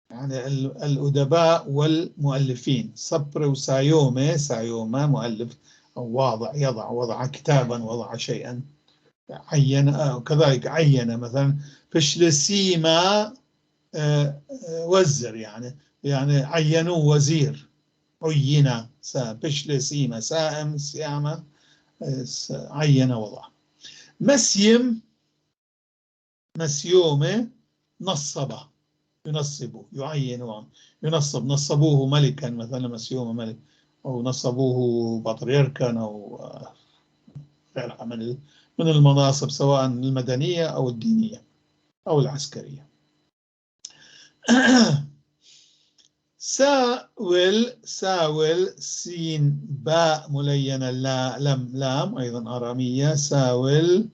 يعني الأدباء والمؤلفين، صبر وسايومة، سايومة مؤلف أو واضع، يضع، وضع كتابا، وضع شيئا، عين، كذلك عين مثلا فشلسيما وزر، يعني عينوه وزير، عين بشلسيما سائم سيامة، عين وضع. مسيم مسيومة نصب، ينصب، يعين، ينصب، نصبوه ملكا مثلا، مسيومة ملك، أو نصبوه بطريركا، أو غيرها من المناصب سواء المدنية أو الدينية أو العسكرية. ساول ساول سين باء ملينة لا لم لام، أيضا أرامية، ساول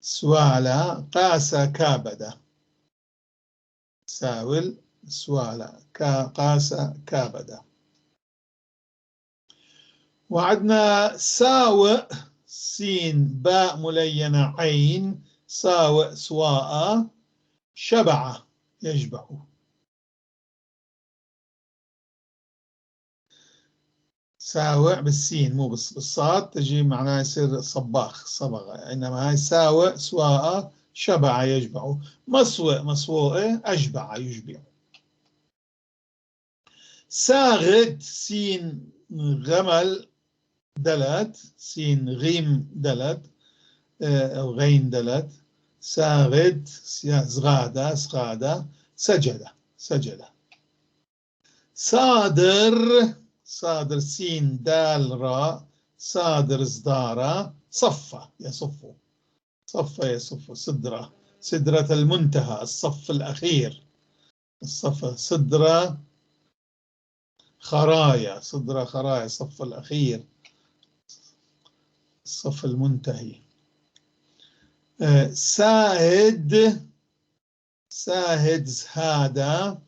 سوالا قاس كابدة، ساول سوالا قاس كابدة. وعندنا ساوئ سين باء ملينة عين، ساوئ سواء شبع يشبع. ساوئ بالسين مو بالصاد، تجي معناها يصير صباخ صبغة، إنما هاي ساوئ سواء شبع يشبع. مسوئ مسوء أشبع يشبع. ساغد سين غمل دلت، سين غيم دلت أو غين دلت، ساغد زغادة سغادة، سجد سجد. صادر صادر سين دال راء، صادر صدارة، صف يصف، صف يصف، سدرة سدرة المنتهى، الصف الأخير، الصف، سدرة خرايا، سدرة خرايا، الصف الأخير، الصف المنتهي. ساهد ساهد هذا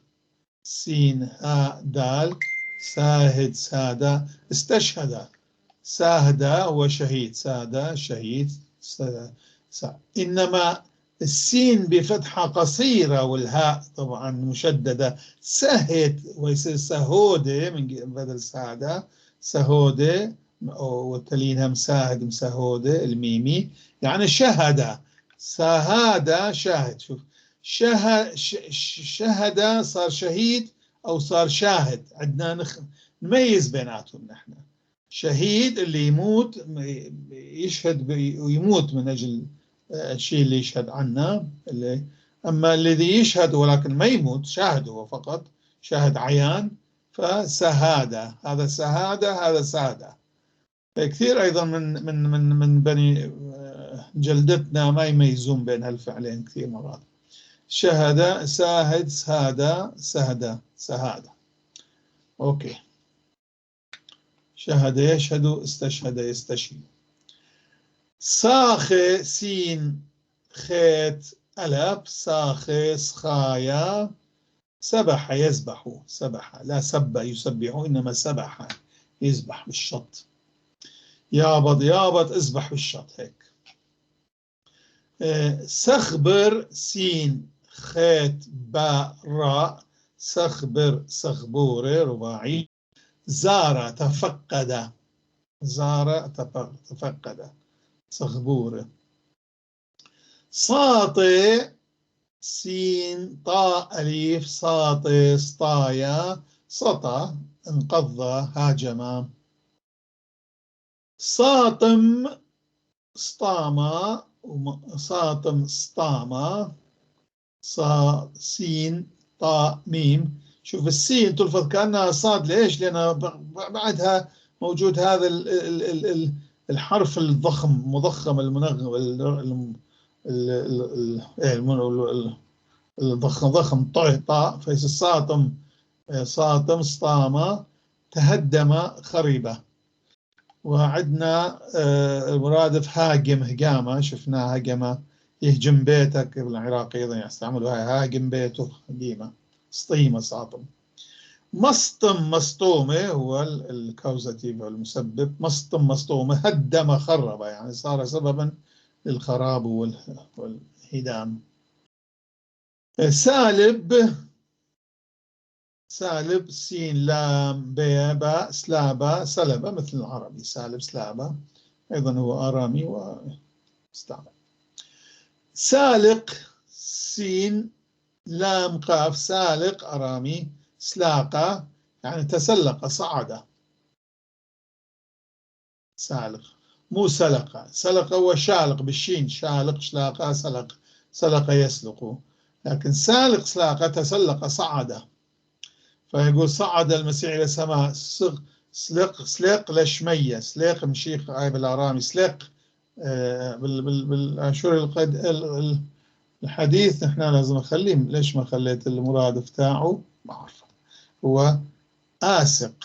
سين هاء دال، ساهد سادة، استشهد، ساهد هو شهيد، سادة شهيد، إنما السين بفتحة قصيرة والهاء طبعا مشددة، سهد ويصير سهودة من بدل سادة، سهودة، وتلينها مساهد مسهودة الميمي، يعني شهد، سهادة شاهد. شوف شهد صار شهيد أو صار شاهد، عندنا نميز بيناتهم نحن. شهيد اللي يموت يشهد ويموت من أجل الشيء اللي يشهد عنه، اللي أما الذي يشهد ولكن ما يموت، شاهد هو فقط، شاهد عيان، فسهادة، هذا سهادة هذا سادة. كثير أيضا من من من من بني جلدتنا ما يميزون بين هالفعلين كثير مرات. شهد ساهد سهادة سهدة سهادة. أوكي. شهد يشهد، استشهد يستشهد. ساخ سين خيت ألف، ساخ سخايا، سبح يسبح، سبح لا سب يسبح، إنما سبح يسبح بالشط، يابط يابط اسبح بالشط هيك. سخبر سين خيت باء راء، سخبر سخبورة رباعي. زار تفقد، زار تفقد سخبورة. ساطي سين طاء أليف، ساطي سطايا، سطى انقض هاجم. ساطم سطاما، ساطم سطاما، صا سين طاء ميم. شوف السين تلفظ كأنها صاد، ليش؟ لأن بعدها موجود هذا الحرف الضخم مضخم المنغم الضخم ضخم طاء طاء، فيصير ساطم ساطم سطاما، تهدم خريبة. وعندنا المرادف هاجم هجامة، شفناها هجمة يهجم بيتك بالعراقي أيضا يستعملوا هاجم بيته هجيمة. سطيمة ساطم. مصطم مصطومة هو الكوزاتيف المسبب، مصطم مصطومة هدم خرب، يعني صار سببا للخراب والهدام. سالب سالب سين لام باء باء سلابة سلبة مثل العربي سالب سلابة، أيضا هو آرامي واستعمل. سالق سين لام قاف، سالق أرامي، سلاقة يعني تسلق صعد. سالق مو سلقة، سلقة هو شالق بالشين، شالق شلاقة سلق، سلق يسلق، لكن سالق سلاقة تسلق صعد. فيقول صعد المسيح إلى السماء، سلق سلق لشمية، سلق مشيخ هاي بالآرامي، سلق بالآشوري الحديث. نحن لازم نخليه، ليش ما خليت المرادف تاعه؟ ما أعرف. هو آسق.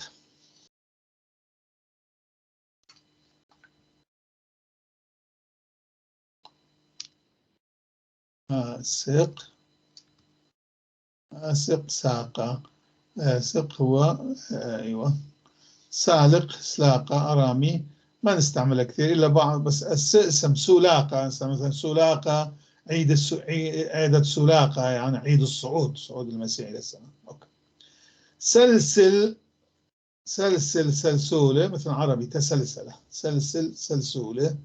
آسق آسق ساقة، آسق هو أيوة. سالق سلاقة أرامي ما نستعملها كثير إلا بعض، بس اسم سولاقة، مثلا سولاقة عيد عيدة سولاقة يعني عيد الصعود، صعود المسيح إلى السماء. okay. سلسل سلسل سلسولة مثل عربي تسلسلة، سلسل سلسولة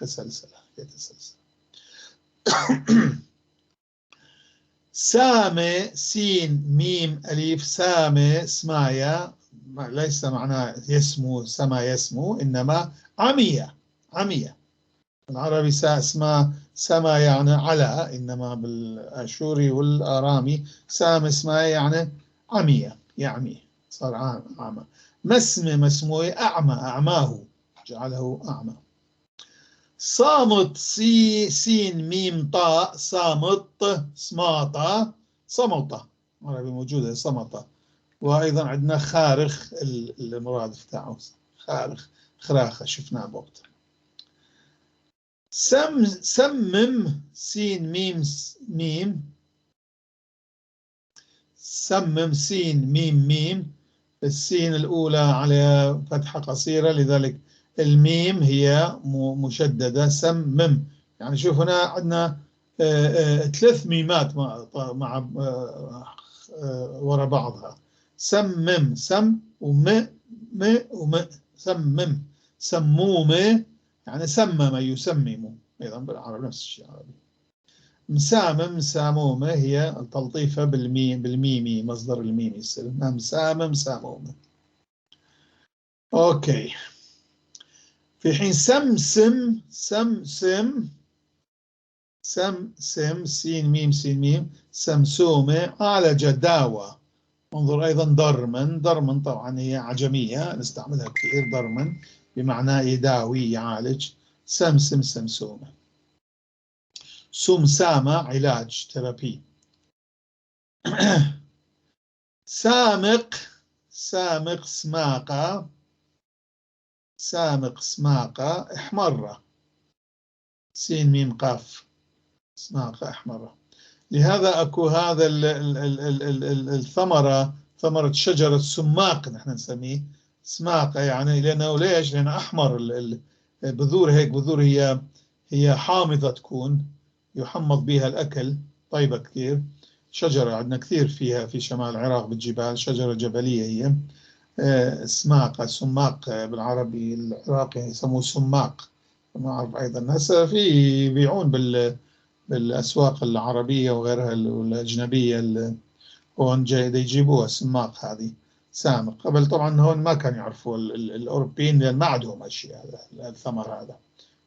تسلسلة يتسلسل. سامي سين ميم أليف، سامي سمايا ليس معناه يسمو سما يسمو، إنما عمية عمية. العربي اسمها سما يعني على، إنما بالآشوري والآرامي سام اسمها يعني عمية، يعمي صار أعمى. مسمى مسموي أعمى، أعماه جعله أعمى. صامت سي سين ميم طاء، صامت صماطة صمطة، عربي موجودة صمطة. وأيضا عندنا خارخ المرادف تاعه خارخ خراخة شفناه بوقتها. سم سمم سين ميم ميم، سمم سين ميم ميم، السين الأولى عليها فتحة قصيرة لذلك الميم هي مشددة، سمم. يعني شوف هنا عندنا ثلاث ميمات مع ورا بعضها، سمم سم وم م وم، سمم سمومة يعني سمم يسمم، أيضا بالعربي نفس الشيء العربي. مسامم مسامومة هي التلطيفة بالميم بالميمي مصدر الميمي يصير مسامم سامومة. okay. في حين سمسم سمسم سمسم سين ميم سين ميم سمسومة عالج داوى. انظر أيضا درمن، درمن طبعا هي عجمية نستعملها كثير، درمن بمعنى يداوي يعالج. سمسم سمسومة. سمسامة علاج therapy. سامق سامق سماقة، سامق سماقة احمرة، سين ميم قاف سماقة احمرة. لهذا اكو هذا الثمرة، ثمرة شجرة سماق نحن نسميه سماقة، يعني لأنه ليش؟ لأنه أحمر البذور، هيك بذور هي حامضة تكون يحمض بها الأكل، طيبة كثير. شجرة عندنا كثير فيها في شمال العراق بالجبال، شجرة جبلية هي. سماقة، سماق بالعربي العراقي يسموه سماق، ما أعرف أيضا هسه في يبيعون بالأسواق العربية وغيرها والأجنبية، هون جاي يجيبوها السماق هذه سامق. قبل طبعا هون ما كانوا يعرفوا الأوروبيين، لأن ما عندهم هالشيء هذا، الثمر هذا،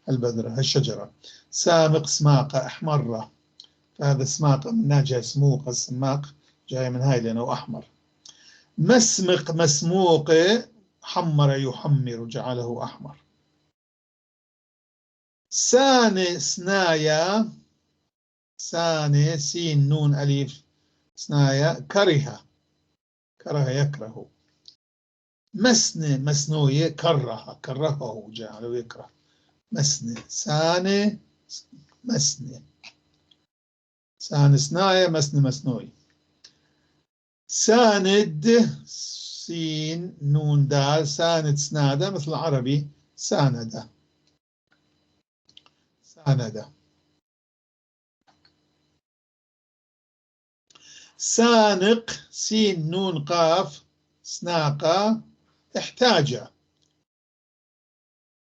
البذرة، هالشجرة. سامق سماقة أحمرة، فهذا سماقة من جاي سموق، السماق جاي من هاي لأنه أحمر. مسمق مسموق، حمر يحمر جعله أحمر. سان سنايا، سان سين نون أليف سنايا، كره، كره يكره. مسن مسنوية، كره، كرهه جعله يكره. مسن سان مسن، سان سنايا، مسن مسنوي. ساند سين نون دال، ساند سنادة مثل العربي ساند، ساند. سانق سين نون قاف سناقة، احتاج.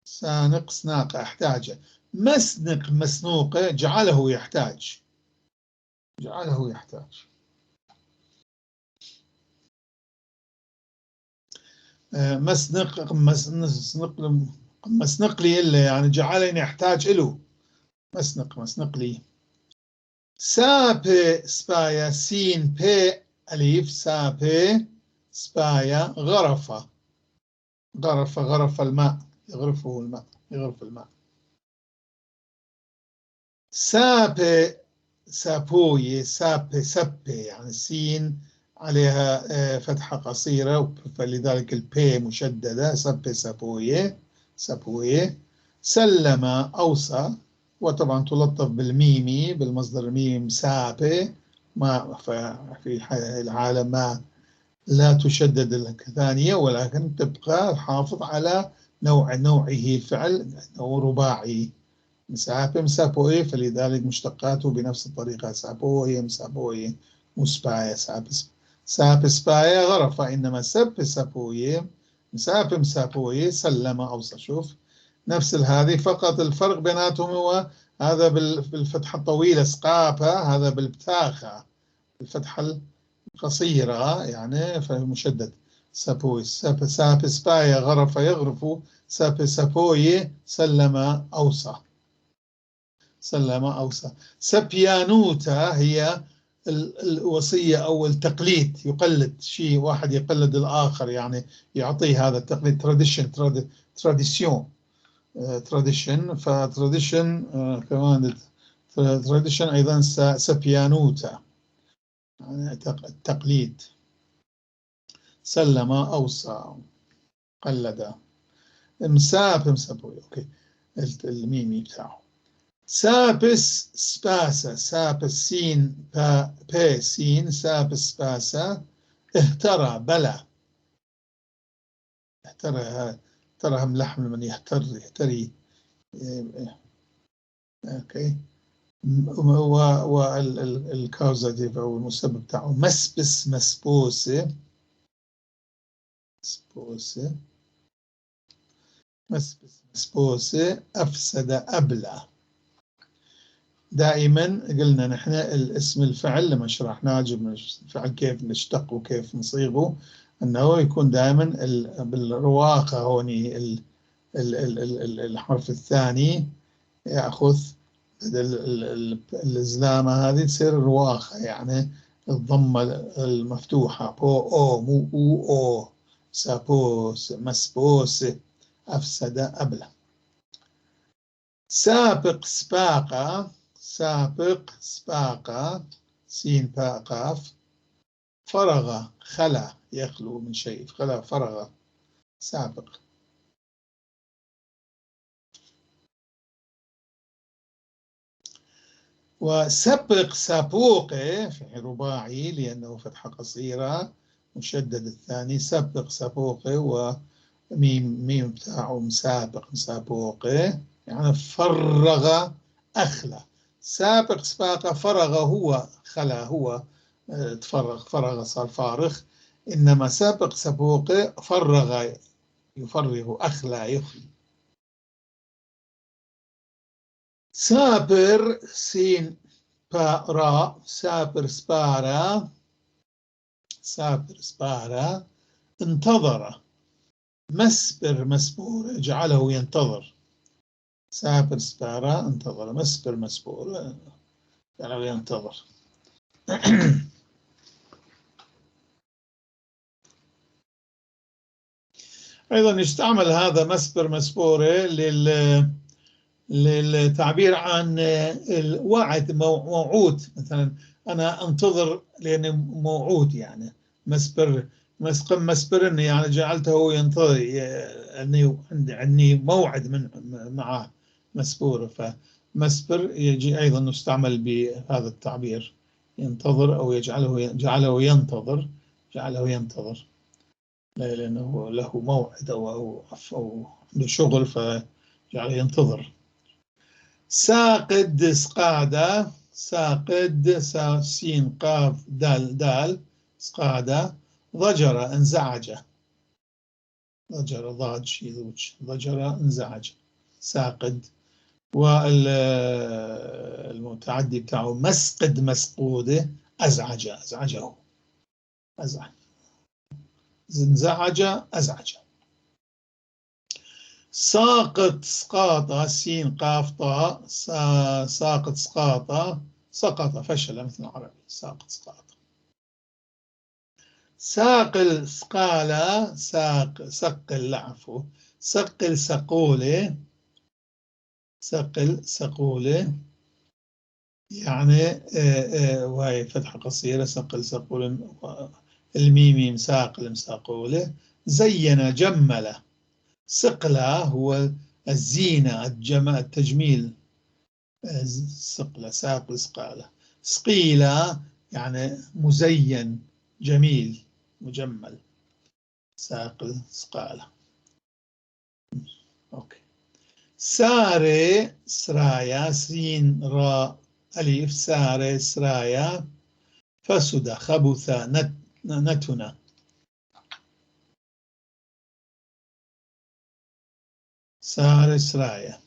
سانق سناقة احتاج. مسنق مسنوقة جعله يحتاج، جعله يحتاج. مسنق مسنق مسنق لي إلا يعني جعلني يحتاج إله. مسنق مسنق لي. ساب سبايا سين بي أليف، ساب سبايا غرفة، غرفة غرف الماء، يغرفه الماء، يغرف الماء. ساب سابوي، ساب سبي يعني سين عليها فتحة قصيرة فلذلك البي مشددة، سب سابوي سابوي. سلم أوصى، وطبعا تلطف بالميمي بالمصدر الميم سابي، ما في العالم ما لا تشدد الثانية، ولكن تبقى حافظ على نوعه الفعل أنه رباعي. مسابي مسابوي، فلذلك مشتقاته بنفس الطريقة سابوي مسابوي مسبايا. ساب ساب سبايا غرفة، إنما سب سابوي مساب مسابوي سلم أوصى. شوف نفس هذه، فقط الفرق بيناتهم هو هذا بالفتحة الطويلة سقابة، هذا بالبتاخة الفتحة القصيرة يعني فمشدد. سابوي ساب ساب سبايا غرف يغرف، ساب سابوي سلم أوصى، سلم أوصى. سبيانوتا هي الوصية أو التقليد، يقلد شيء، واحد يقلد الآخر يعني يعطيه هذا التقليد، tradition، tradition، tradition. ف tradition كمان tradition أيضا سبيانوتا يعني التقليد. سلم أوصى قلد. مساب مسابوي، okay الميمي بتاعه. سابس سباسة، سابس سين با بي سين، سابس سباسة اهترى بلى، اهترى، اهترى هم لحم من يهتر يهتري، okay. وال causative او المسبب بتاعه مسبس مسبوسة، مسبوسة مسبس مسبوسة أفسد أبلى. دائما قلنا نحن الاسم الفعل لما شرحناه جبنا الفعل كيف نشتق وكيف نصيغه، انه يكون دائما بالرواقه هون الحرف الثاني ياخذ بدل الزلامه هذه تصير رواقه، يعني الضمه المفتوحه بو او مو او او، سابوس مسبوس افسد ابلى. سابق سباقه، سابق سباقة سين باء قاف، فرغ خلا يخلو من شيء، خلا فرغ سابق. وسبق سابوقة في رباعي لأنه فتحة قصيرة مشدد الثاني، سبق سابوقة وميم ميم بتاعه مسابق مسابوقة يعني فرغ أخلى. سابق سباقة فرغ هو، خلا هو، تفرغ، فرغ صار فارغ. إنما سابق سبوق فرغ يفرغ، أخلى يخلي. سابر سين باء راء، سابر سبارة، سابر سبارة انتظر. مسبر مسبور جعله ينتظر. سابر سبارة انتظر، مسبر مسبور جعله ينتظر. أيضا يستعمل هذا مسبر مسبورة للتعبير عن الوعد، موعود. مثلا أنا أنتظر لأني موعود، يعني مسبر مسقم مسبرني، يعني جعلته ينتظر أني عندي موعد من معه مسبورة. فمسبر يجي أيضا يستعمل بهذا التعبير، ينتظر أو يجعله جعله ينتظر، جعله ينتظر لأنه له موعد أو عنده شغل فجعله ينتظر. ساقد سقادة، ساقد سين قاف دال دال، سقادة ضجر انزعج، ضجر ضاج يذوج، ضجر انزعج ساقد. والمتعدي بتاعه مسقد مسقودة، أزعج أزعجه، أزعج انزعج أزعج. ساقط سقاطة سين قاف طاء، ساقط سقاطة سقط فشل مثل العربي، ساقط سقاطة. ساقل سقالة، ساق سقل العفو، سقل سقولة، سقل سقولة يعني وهي فتحة قصيرة، سقل سقولة الميميم ساقل مساقولة. زين جمل، سقلة هو الزينة الجمال التجميل، سقلة ساقل سقالة. سقيلة يعني مزين جميل مجمل، ساقل سقالة. أوكي. ساري سرايا، سين راء ألف، ساري سرايا فسد خبث نتنا. ساري سرايا.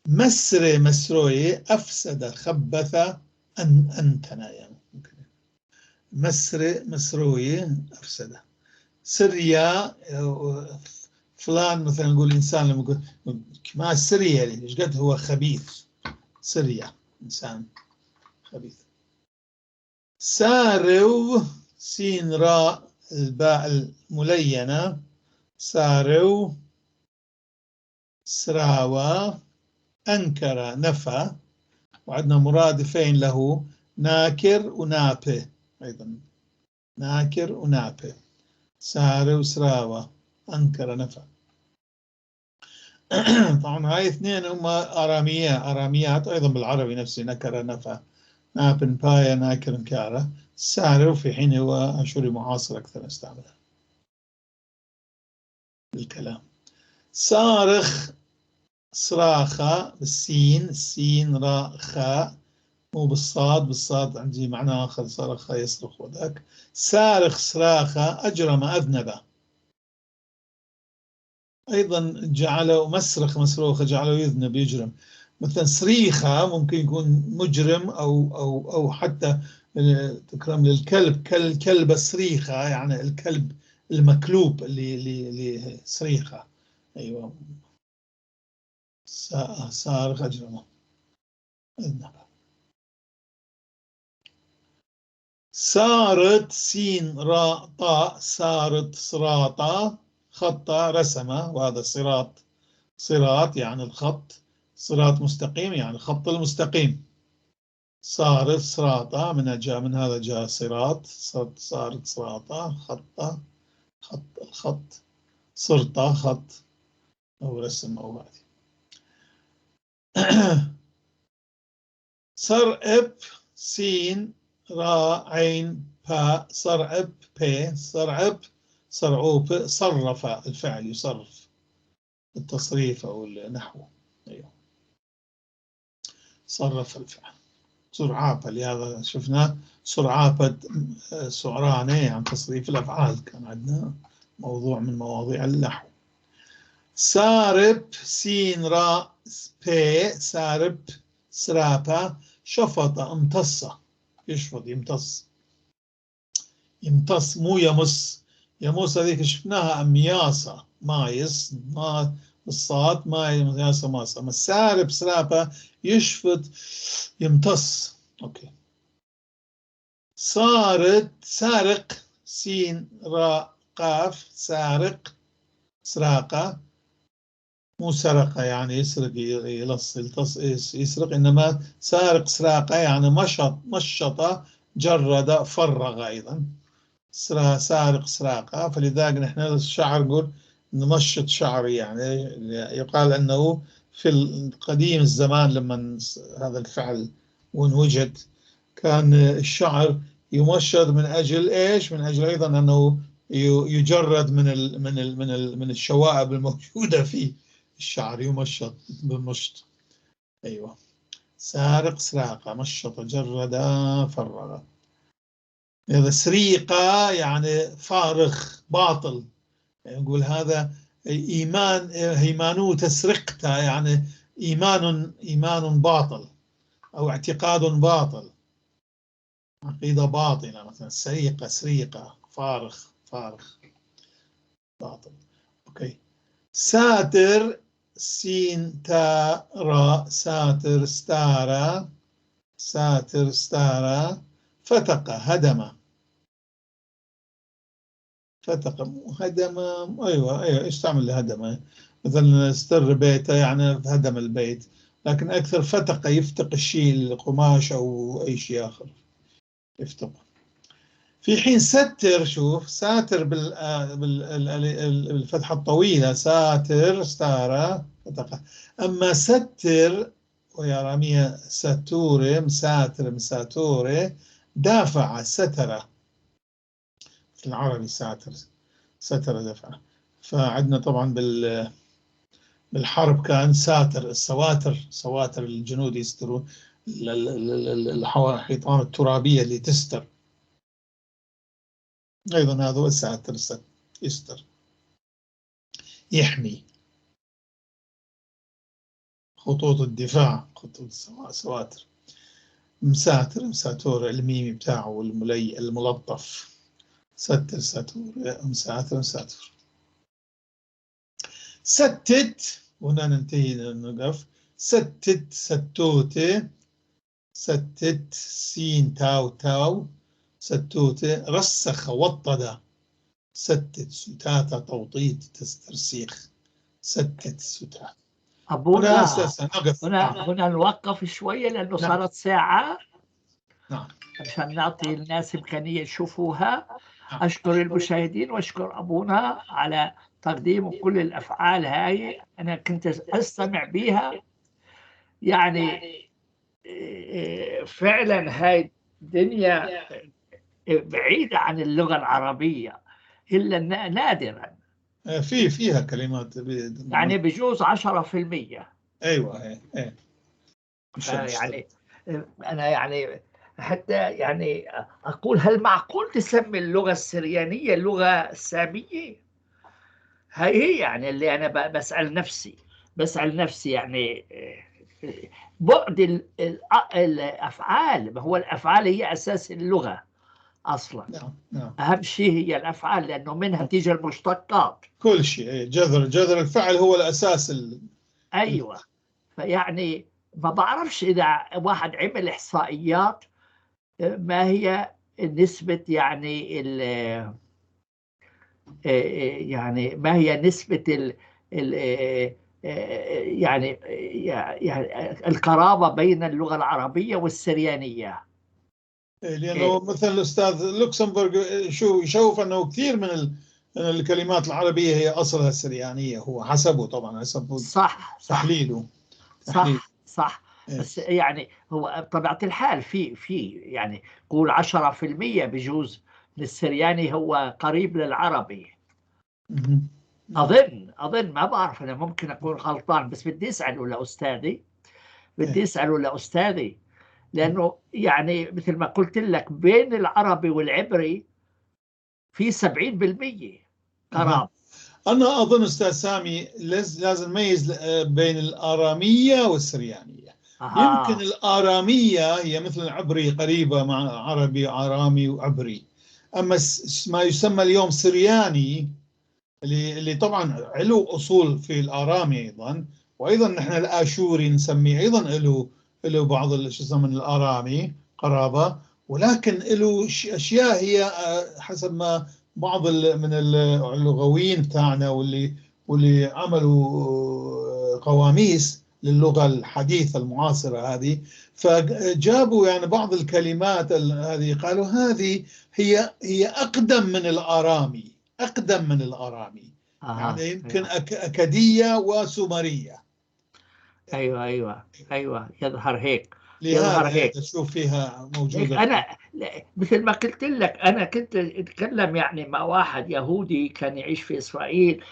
مسري مسروي أفسد خبث أن أنتنا، يعني مسري مسروي أفسد. سريا فلان مثلا نقول إنسان لما يقول ما سريا ليش قد هو خبيث، سريا إنسان خبيث. سارو سين راء الباء الملينة، سارو سراوة أنكر نفى. وعندنا مرادفين له ناكر ونابه، أيضا ناكر ونابه، سارو سراوة أنكر نفى. طبعا هاي اثنين هم أرامية، أراميات أيضا بالعربي نفسي، نكر نفى، نابن بايا ناكر نكارة. سارو في حين هو أشوري معاصر أكثر نستعملها بالكلام. صارخ صراخة بالسين، سين راء خاء، مو بالصاد، بالصاد عندي معنى آخر، صرخ يصرخ وذاك. صارخ صراخة أجرم أذنب، أيضا جعله مسرخ مسروخة جعله يذنب يجرم. مثلا صريخة ممكن يكون مجرم أو أو أو حتى تكرم للكلب، كلب صريخة يعني الكلب المكلوب اللي صريخة. أيوة صارخ أجرمه أذنب. سارت سين راء طاء، سارت صراطة خط رسم، وهذا صراط، صراط يعني الخط، صراط مستقيم يعني الخط المستقيم. صارت صراطة من جاء من هذا جاء صراط، صارت صراطة خطة خط الخط، صرطة خط أو رسم أو هذه. صرعب سين راء عين باء، صرعب بي، صرعب صرعوب، صرف الفعل يصرف التصريف أو النحو. أيوه صرف الفعل. سرعابة، لهذا شفنا سرعابة سعرانة، يعني تصريف الأفعال، كان عندنا موضوع من مواضيع النحو. سارب سين راء بي، سارب سرابة، شفط امتص، يشفط يمتص، يمتص مو يمص. يمص هذيك شفناها أمياصة، مايس ما الصاد ما ياسة ماسة. أما سارب سرابة يشفط يمتص. okay. صارت سارق سين راء قاف، سارق سراقة، مو سرقة يعني يسرق يلص يسرق، إنما سارق سراقة يعني مشط مشط جرد فرغ أيضا، سارق سراقة. فلذلك نحن الشعر نقول نمشط شعري، يعني يقال أنه في القديم الزمان لما هذا الفعل وانوجد كان الشعر يمشط من أجل إيش؟ من أجل أيضا أنه يجرد من ال من ال من ال من الشوائب الموجودة في الشعر، يمشط بالمشط. أيوة، سارق سراقة، مشط جرد فرغ. هذا سريقة يعني فارغ باطل، يعني نقول هذا إيمان، هيمانوت سرقته، يعني إيمان، إيمان باطل أو اعتقاد باطل، عقيدة باطلة مثلا. سريقة سريقة، فارغ فارغ باطل. okay. ساتر سين تاء راء، ساتر ستارة، ساتر ستارة، فتق هدم، فتق هدم. أيوة أيوة، إيش تعمل لهدم؟ مثلا استر بيته يعني هدم البيت، لكن أكثر فتق يفتق الشيء، القماش أو أي شيء آخر يفتق. في حين ستر، شوف ساتر بالفتحة الطويلة، ساتر ستارة فتق. أما ستر وهي أرامية ستوري مساتر مساتوري، دافع ستر، في العربي ساتر ستر دفع. فعندنا طبعا بالحرب كان ساتر، السواتر، سواتر الجنود يستروا الحيطان الترابية اللي تستر، أيضا هذا هو الساتر، يستر يحمي، خطوط الدفاع، خطوط السواتر. مساتر مساتور، الميمي بتاعه الملي الملطف، ستر ساتور، مساتر مساتور. ستت، وهنا ننتهي نقف. ستت ستوتة، ستت سين تاو تاو، ستوتة، رسخ وطد، ستت ستاتة توطيد ترسيخ، ستت ستاتة. أبونا هنا هنا نوقف شوية لأنه نعم. صارت ساعة. نعم. عشان نعطي الناس إمكانية يشوفوها. نعم. أشكر المشاهدين وأشكر أبونا على تقديم كل الأفعال هاي، أنا كنت أستمع بيها، يعني فعلا هاي الدنيا بعيدة عن اللغة العربية إلا نادرا. فيها كلمات يعني بجوز 10%. ايوه ايه يعني انا يعني حتى يعني اقول هل معقول تسمي اللغة السريانية لغة سامية؟ هاي هي يعني اللي انا بسال نفسي، بسال نفسي يعني بعد الافعال، ما هو الافعال هي اساس اللغة اصلا. نعم نعم. اهم شيء هي الافعال لانه منها تيجي المشتقات، كل شيء، جذر الفعل هو الاساس ايوه. فيعني ما بعرفش اذا واحد عمل احصائيات ما هي نسبه يعني يعني ما هي نسبه ال يعني القرابة بين اللغة العربية والسريانية. لأنه مثلا الأستاذ لوكسمبورغ شو يشوف أنه كثير من الكلمات العربية هي أصلها السريانية، هو حسبه طبعا، حسبه صح تحليله. صح صح. بس يعني هو بطبيعة الحال في يعني قول 10% بجوز للسرياني هو قريب للعربي. أظن ما بعرف، أنا ممكن أكون غلطان، بس بدي أسأله لأستاذي، بدي أسأله لأستاذي لأنه يعني مثل ما قلت لك بين العربي والعبري في 70% قرابة. أنا أظن أستاذ سامي لازم نميز بين الآرامية والسريانية. يمكن الآرامية هي مثل العبري، قريبة مع عربي آرامي وعبري. أما ما يسمى اليوم سرياني اللي طبعا له أصول في الآرامي أيضا، وأيضا نحن الآشوري نسميه أيضا له بعض شو اسمه من الآرامي قرابة، ولكن له أشياء هي حسب ما بعض من اللغويين بتاعنا واللي عملوا قواميس للغة الحديثة المعاصرة هذه، فجابوا يعني بعض الكلمات هذه، قالوا هذه هي أقدم من الآرامي، أقدم من الآرامي. يعني يمكن أكدية وسومرية. أيوة أيوة أيوة، يظهر هيك، يظهر هيك. تشوف فيها موجودة. أنا مثل ما قلت لك، أنا كنت أتكلم يعني مع واحد يهودي كان يعيش في إسرائيل،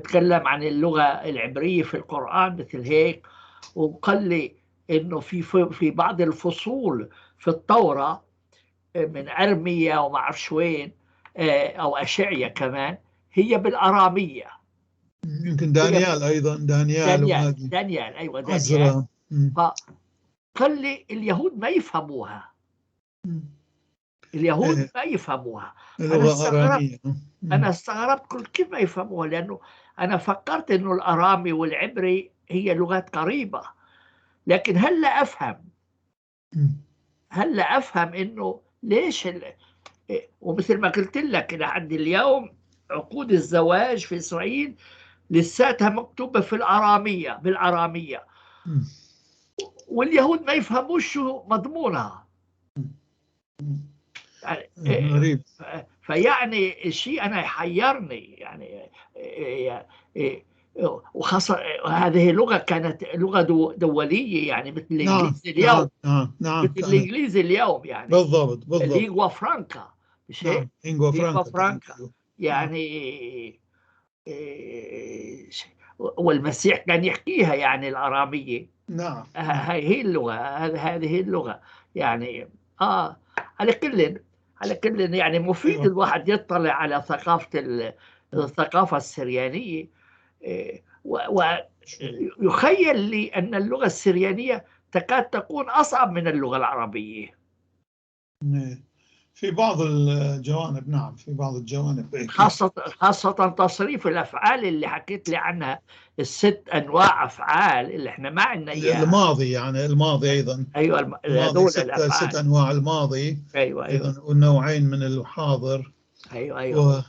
تكلم عن اللغة العبرية في القرآن مثل هيك، وقال لي إنه في بعض الفصول في التوراة من أرميا وما أعرفش وين أو أشعيا كمان هي بالأرامية. يمكن دانيال أيضا، دانيال دانيال أيوة دانيال. فقال لي اليهود ما يفهموها، اليهود ما يفهموها. أنا استغربت، قلت كيف ما يفهموها؟ لأنه أنا فكرت إنه الأرامي والعبري هي لغات قريبة، لكن هلا أفهم، هلا أفهم إنه ليش ومثل ما قلت لك لحد اليوم عقود الزواج في إسرائيل لساتها مكتوبة في الأرامية، بالأرامية، واليهود ما يفهموش شو مضمونها. غريب. فيعني الشيء أنا حيرني يعني، وخاصة هذه اللغة كانت لغة دولية يعني مثل الإنجليزي اليوم. نعم نعم، مثل الإنجليزي اليوم يعني. بالضبط بالضبط. lingua franca، مش هيك؟ lingua franca يعني. والمسيح كان يحكيها يعني الأرامية. نعم. هاي هي اللغة، هذه هي اللغة يعني. على كل، على كل يعني مفيد الواحد يطلع على ثقافة الثقافة السريانية، ويخيل لي أن اللغة السريانية تكاد تكون أصعب من اللغة العربية في بعض الجوانب. نعم في بعض الجوانب، خاصة تصريف الأفعال اللي حكيت لي عنها، الست أنواع أفعال اللي احنا ما عندنا إياها. الماضي يعني، الماضي أيضا. أيوة، الماضي ست أنواع الماضي. أيوة أيوة. والنوعين من الحاضر. أيوة أيوة.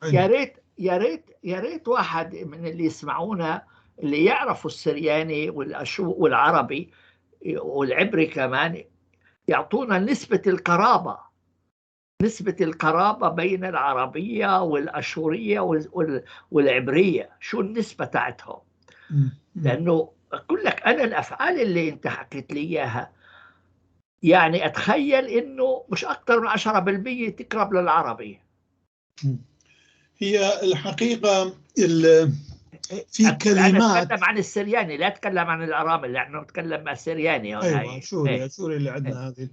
يا ريت يا ريت يا ريت واحد من اللي يسمعونا اللي يعرفوا السرياني والعربي والعبري كمان يعطونا نسبة القرابة، نسبة القرابة بين العربية والأشورية والعبرية، شو النسبة تاعتهم؟ لأنه أقول لك أنا الأفعال اللي أنت حكيت لي إياها يعني أتخيل إنه مش أكثر من 10% تقرب للعربي. هي الحقيقة في كلمات. أنا أتكلم عن السرياني، لا أتكلم عن الأرامل، لأنه أتكلم مع السرياني. أيوة سوريا، سوريا اللي عندنا هذه.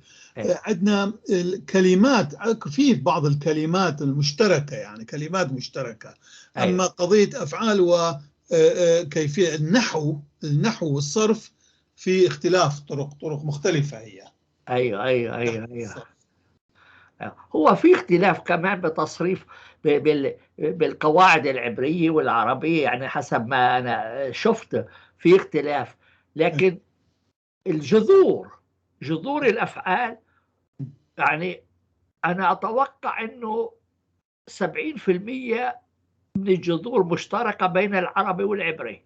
عندنا الكلمات، في بعض الكلمات المشتركة يعني كلمات مشتركة. أيوة. أما قضية أفعال وكيفية النحو، النحو والصرف في اختلاف، طرق مختلفة هي. أيوة أيوة أيوة أيوة. هو في اختلاف كمان بتصريف بالقواعد العبرية والعربية، يعني حسب ما أنا شفت في اختلاف، لكن الجذور، جذور الأفعال يعني أنا أتوقع أنه 70% من الجذور مشتركة بين العربي والعبري.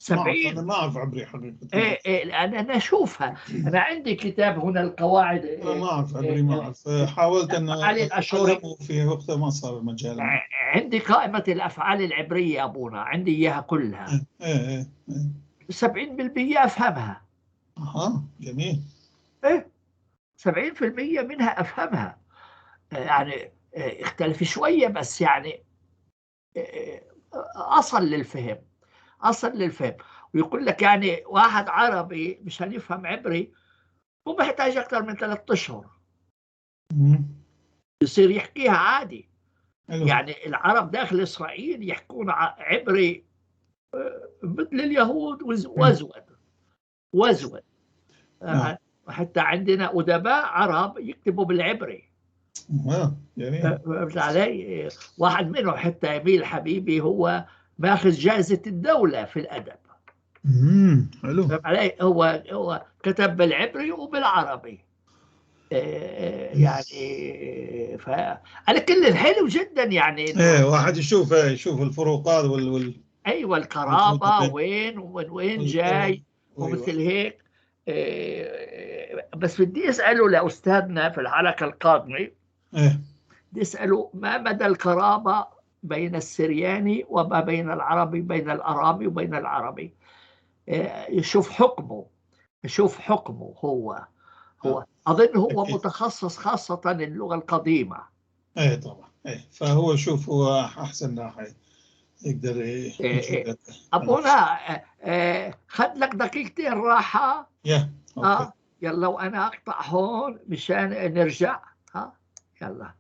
70. أنا ما أعرف عبري حقيقة. إيه أنا أشوفها، أنا عندي كتاب هنا القواعد. أنا ما أعرف عبري، ما أعرف، حاولت أن أتعلمه في وقت ما صار المجال. عندي قائمة الأفعال العبرية يا أبونا، عندي إياها كلها. إيه. 70% أفهمها. أها جميل. إيه 70% منها أفهمها، يعني اختلف شوية بس يعني أصل للفهم، أصل للفهم. ويقول لك يعني واحد عربي مشان يفهم عبري مو بيحتاج أكثر من 3 أشهر. يصير يحكيها عادي. حلو. يعني العرب داخل إسرائيل يحكون عبري مثل اليهود وازود. نعم. حتى عندنا أدباء عرب يكتبوا بالعبري. جميل. فهمت علي؟ واحد منهم حتى إميل حبيبي هو ماخذ جائزة الدولة في الأدب. حلو. فهمت علي؟ هو كتب بالعبري وبالعربي. يعني على كل حلو جدا يعني. ايه واحد يشوف الفروقات وال ايوه القرابة وين ومن وين جاي ومثل هيك. بس بدي اساله لاستاذنا في الحلقة القادمة. بدي اساله ما مدى القرابة بين السرياني وما بين العربي، بين الارامي وبين العربي. يشوف حكمه، يشوف حكمه هو اظن هو متخصص خاصة اللغة القديمة. ايه طبعا. ايه فهو شوف هو احسن ناحية يقدر إيه. ابونا خد لك دقيقتين راحة. okay. يلا وانا اقطع هون مشان نرجع. ها يلا.